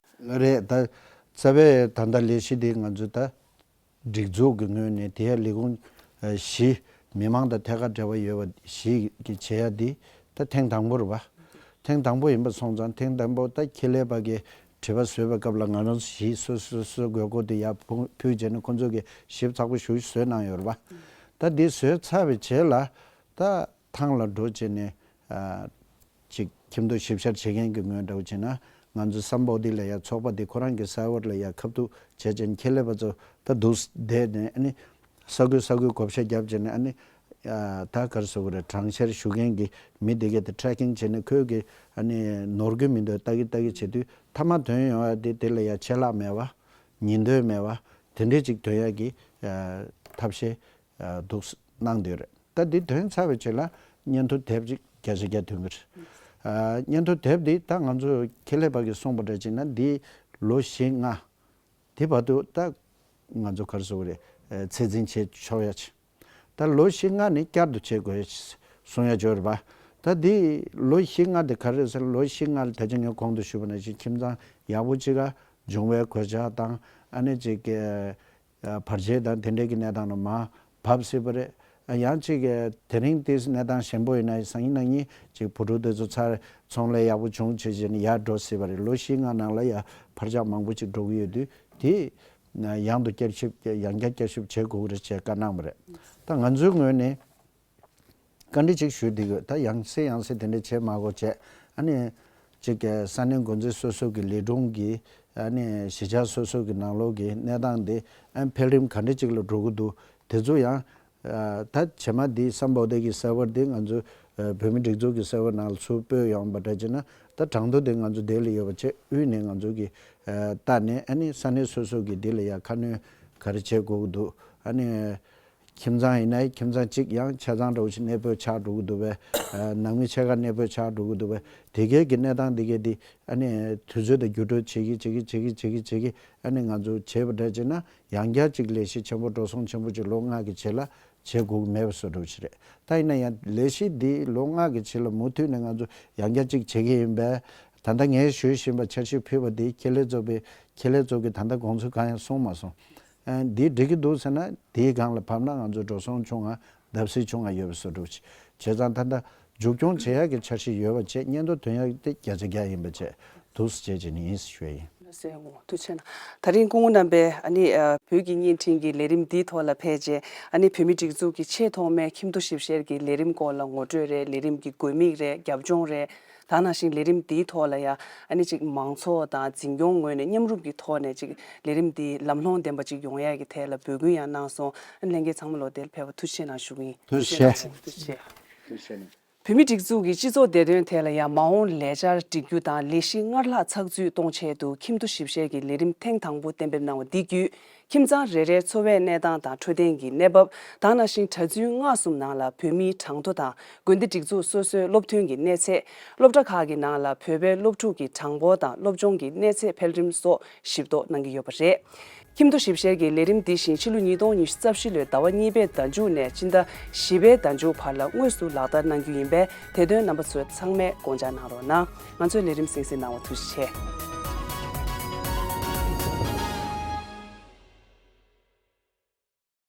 ལགས་རེད། ད་རྩ་བའི་ད་ལྟ་ལས་གཞི་འདི་ང་ཚོ་ད་སྒྲིག་འཛུགས་ཀྱི་ངོས་ནས་དེ་ཡ་ལས་ཁུངས་ཨ་བཞི། མི་མང་དང་ཐད་ཀར་འབྲེལ་བ་ཡོད་པ་བཞི་གི་བྱེད་ཡ་འདི་ད་ཐེངས་དང་པོ་རེད་པ། ཐེངས་དང་པོ་ཡིན་པ་སོང་ཙང་། ཐེངས་དང་པོ་ད་ཁེ་ལས་པ་གི་དྲི་བ་བཟོས་པའི་སྐབས་ལ་ང་རང་ཚོ་བཞི་སོ་སོ་སོའི་དགོས་མཁོ་དེ་ཡར་ཕུལ་བྱས་ནས་ཁོང་ཚོ་གིས་ཞིབ་ཚགས་པོ་ཞེ་པོ་བཟོས་གནང་ཡོད་རེད་པ། ད་འདི་བཟོས་ཚར་བའི་རྗེས་ལ་ད་ཐང་ལ་འགྲོ་བྱས་ནས་ཨ་ཅིག་ཁྱིམ་ཐོ་ཞིབ་བཤེར་བྱེད་མཁན་གྱི་ངོས་འདྲ་བོ་བྱས་ན། ང་ཚོ་སམ་བྷོ་ཊ་ལ་ཡ་ཚོགས་པ་འདི་ཁོ་རང་གི་སར་བར་ལ་ཡ་ཁ་ཐུག་བྱས་བྱས་ནས་ཁེ་ལས་པ་ཚོ་ད་འདུག་སེ་བསྡད་ནས། ཨ་ནི་ས་ཁུལ་ས་ཁུལ་བགོ་བཤའ་བརྒྱབ་བྱས་ནས། ཨ་ནི་ཨ་ད་ག་རེ་ཟེར་དགོས་རེད། གྲངས་བཤེར་ཞུ་མཁན་གྱི་མི་དེ་གས་དེ་ཊེ་རེ་ཀིང་བྱས་ནས། ཁོས་ཀྱི་ཨ་ནི་ནོར་གྱི་མི་འདུག་ལྟ་གི་ལྟ་གི་བྱེད་དུས། མཐའ་མ་ཐོན་ཡོང་ཡ་དེ་དེ་ལ་ཡ་ཆད་ལྷག་མེད་པ། ཉེན་འདོད་མེད་པ། དེ་འདྲས་ཅིག་ཐོན་ཡ་གི་ཨ་ཐབས་ཤེས་ཨ་འདུག་སེ་གནང་བསྡད་ཡོད་རེད། ད་འདི་ཐོན་ཚར་བའི་རྗེས་ལ་སྙན་ཐོ་དེབ་ཅིག་བརྒྱ་ཆ་བརྒྱ་ཐོན་གྱི་རེད། ཨ་སྙན་ཐོ་དེབ་འདི་ད་ང་ཚོ་ཁེ་ལས་པ་གིས་གསུངས་པ་འདྲ་བྱས་ན། འདི་ལོ་བཞི་ལྔ་དེ་བར་དུ་ད་ང་ཚོ་ག་རེ་ཟེར་དགོས་རེད། ཨ་ཚད་འཛིན་བྱེད་ཆོག་ཡ་ཅིག་ད་ལོ་བཞི་ལྔ་ནས་བསྐྱར་དུ་བྱེད་དགོས་གསུང་ཡ་ཅིག་ཡོད་རེད་པ། ད་འདི་ལོ་བཞི་ལྔ་དེ་ག་རེ་རེད་ཟེར། ལོ་བཞི་ལྔ་ལ་ད་ཅི་ངས་གོང་དུ་ཞུས་པ་ནང་བཞིན་ཁྱིམ་ཚང་ཡག་པོ་ཅིག་ག་འབྱུང་བའི་གོད་ཆག་དང་། ཨ་ནི་ཅིག་གི་བར་ཆད་དང་དེ་འདྲའི་གི་གནས་སྟངས་ལ་མར་བབས་སྲིད་པ་རེད། ཡང་ཅིག་གི་དེ་རིང་དེ་གནས་སྟངས་ཞན་པོ་ཡིན་ན། སང་ཉིན་གནངས་ཉིན་ཅིག་བུ་ཕྲུག་དེ་ཚོ་ཚར་ཚོང་ལས་ཡག་པོ་བྱུང་བྱས་བྱས་ནས་ཡར་འགྲོ་སྲིད་པ་རེད། ལོ་བཞི་ལྔ་ནང་ལ་ཡ་འཕར་ཆག་མང་པོ་ཅིག་འགྲོ་གི་ཡོད་དུས། དེ་ཡང་དུ་བསྐྱར་ཞིབ། ཡང་བསྐྱར་བསྐྱར་ཞིབ་བྱེད་དགོས་ཀྱི་རེད་ཅེས་བཀའ་གནང་བ་རེད། ད་ང་ཚོའི་ངོས་ནས་བཀའ་འདྲི་ཅིག་ཞུས་བསྡད་ཡོད། ད་ཡང་སེ་ཡང་སེ་དེ་འདྲ་བྱེད་མ་དགོས་བྱས། ཨ་ནི་ཅིག་གི་ས་གནས་འགོ་འཛིན་སོ་སོ་གི་ལས་དྲུང་གི་ཨ་ནི་གཞིས་ཆགས་སོ་སོ་གི་ནང་ལོགས་ཀྱི་གནས་སྟངས་དེ་ཨ་འཕེལ་རིམ་ག་འདྲ་ཅིག་ལ་འགྲོ་གི་འདུག་དེ་ཚོ་ཡང་ཨ་ད་རྗེས་མ་འདི་སམ་བྷོ་ཊ་གི་སར་བར་འདི་ང་ཚོ་ཨ་བོད་མིའི་སྒྲིག་འཛུགས་ཀྱི་སར་བར་ནང་ལ་ཚུར་སྤོས་ཡོང་བ་འདྲ་བྱས་ན། ད་གྲངས་ཐོ་དེ་ང་ཚོ་དེ་ལ་ཡོད་པ་བྱས། དབུས་ནས་ང་ཚོ་གི་ཨ་ལྟ་ནས། ཨ་ནི་ས་གནས་སོ་སོ་གི་འདི་ལ་ཡ་ཁ་སྣོན་ག་རེ་བྱེད་དགོས་ཀྱི་འདུག་ཨ་ནི་ཁྱིམ་ཚང་ཡིན་ན་ཡང་ཁྱིམ་ཚང་གཅིག་ཡང་ཆ་ཚང་འདྲ་བོ་ཞིག་གནས་སྤོས་ཆགས་འགྲོ་གི་འདུག་པས། ཨ་ནང་མི་ཕྱེད་ཀ་གནས་སྤོས་ཆགས་འགྲོ་གི་འདུག་པས། དེ་གའི་གི་གནས་སྟངས་དེ་གའི་དེ་ཨ་ནི་དུས་ཚོད་དང་འགྱུར་འགྲོས་བྱེད་ཀྱི་བྱེད་ཀྱི་བྱེད་ཀྱི་བྱེད་ཀྱི་བྱེད་ཀྱི་ཨ་ནི་ང་ཚོ་བྱས་པ་འདྲ་བྱས་ན། ཡང་བསྐྱར་ཅིག་ལས་གཞི་ཆེན་པོ་འགྲོ་སོང་ཆེན་པོ་ཅིག་ལོ་ལྔ་གི་རྗེས་ལ་བྱེད་དགོས་ཀྱི་མེད་པ་བཟོ་འདྲ་བོ་ཞིག་རེད། ད་ཡིན་ན་ཡང་ལས་གཞི་འདི་ལོ་ལྔ་གི་རྗེས་ལ་མུ་མཐུད་ནས་ང་ཚོ་ཡང་བསྐྱར་ཅིག་བྱེད་ཀྱི་ཡིན་པས། ད་ལྟ་ངས་ཞུ་བཞིན་པ། འཆར་གཞི་ཕུལ་བ་འདི་ཁེ་ལས་ཚོ་པའི་ཁེ་ལས་ཚོ་གིས་ད་ལྟ་དགོངས་ཚུལ་གང་ཡང་གསུངས་མ་སོང་། ཨ་འདི་འགྲིག་གི་འདུག་ཟེར་ན། དེའི་སྒང་ལ་བབས་ན་ང་ཚོ་འགྲོ་སོང་ཆུང་ང་བརྡབ་གསིག་ཆུང་ང་ཡོད་པ་བཟོ་འདྲ་བྱས་ཙང་། ད་ལྟ་མཇུག་སྐྱོང་བྱེད་ཡག་གི་འཆར་གཞི་ཡོད་པ་བྱས། སྙན་ཐོ་ཐོན་ཡག་དེ་བརྒྱ་ཆ་བརྒྱ་ཡིན་པ་བྱས། འདུག་སེ་བྱས་བྱས་ནས་ཡིན་ཟེར་ཞུ་ཡ་ཡིན། ལགས་སོ། ཐུགས་རྗེ་གནང་། ད་རིང་སྐུ་ངོ་རྣམ་པས་ཨ་ནི་ཨ་བོད་ཀྱི་བརྙན་འཕྲིན་གྱི་ལས་རིམ་འདིའི་ཐོག་ལ་ཕེབས་རྗེས། ཨ་ནི་བོད་མིའི་སྒྲིག་འཛུགས་ཀྱི་ཆེས་ཐོག་མའི་ཁྱིམ་ཐོ་ཞིབ་བཤེར་གྱི་ལས་རིམ་སྐོར་ལ་ངོ་སྤྲོད་རེད། ལས་རིམ་གྱི་དགོས་དམིགས་རེད། རྒྱབ་ལྗོངས་རེད། ད་ནང་བཞིན་ལས་རིམ་འདིའི་ཐོག་ལ་ཡ་ཨ་ནི་ཅིག་མང་ཚོགས་དང་འཛིན་སྐྱོང་ངོས་ནས་མཉམ་རུབ་ཀྱི་ཐོག་ནས་ཅིག་ལས་རིམ་འདི་ལམ་ལྷོང་ལྡན་པ་ཅིག་ཡོང་ཡ་གི་ཐད་ལ་འབོད་སྐུལ་ཡང་གནང་སོང་། ཨ་ནི་ལྷན་རྒྱས་ཚང་མ་ལོ་དེར་ཕེབས་པ་ཐུགས་རྗེ་ཆེ་གནང་ཞུ་གི་ཡིན། ཐུགས་རྗེ་ཆེ། ཐུགས་རྗེ་ཆེ། ཐུགས་རྗེ་ཆེ། བོད་མིའི་སྒྲིག་འཛུགས་ཀྱི་སྤྱི་ཚོགས་བདེ་དོན་ཐད་ལ་ཡང་། མ་འོངས་ལས་འཆར་སྒྲིག་རྒྱུ་དང་ལས་གཞི་སྔར་ལྷག་ཚགས་ཚུད་གཏོང་ཆེད་དུ། ཁྱིམ་ཐོ་ཞིབ་བཤེར་གྱི་ལས་རིམ་ཐེངས་དང་པོ་གཏན་འབེབས་གནང་བ་འདི་བརྒྱུད། ཁྱིམ་ཚང་རེ་རེའི་འཚོ་བའི་གནས་སྟངས་དང་འཕྲོད་བསྟེན་གྱི་གནས་བབ། ད་ནང་བཞིན་གྲྭ་བཙུན་ལྔ་གསུམ་ནང་ལ་བོད་མིའི་གྲངས་ཐོ་དང་། དགོན་སྡེ་སྒྲིག་འཛུགས་སོ་སོའི་སློབ་ཐོན་གྱི་གནས་ཚད། སློབ་གྲྭ་ཁག་གི་ནང་ལ་བོད་པའི་སློབ་ཕྲུག་གི་གྲངས་འབོར་དང་སློབ་སྦྱོང་གི་གནས་ཚད་འཕེལ་རིམ་སོགས་ཞིབ་རྟོག་གནང་གི་ཡོད་པ་རེད། ཁྱིམ་ཐོ་ཞིབ་བཤེར་གྱི་ལས་རིམ་འདི་བཞིན་ཕྱི་ལོ་ཉིས་སྟོང་ཉི་ཤུ་རྩ་བཞི་ལོའི་ཟླ་བ་གཉིས་པའི་ཟླ་མཇུག་ནས་སྤྱི་ཟླ་བཞི་པའི་ཟླ་མཇུག་བར་ལ་དངོས་སུ་ལག་བསྟར་གནང་རྒྱུ་ཡིན་པས། དེ་དོན་རྣམ་པ་ཚོས་ཚང་མས་དགོངས་འཇགས་གནང་རོགས་གནང་། ང་ཚོའི་ལས་རིམ་གསན་གཟིགས་གནང་བར་ཐུགས་རྗེ་ཆེ།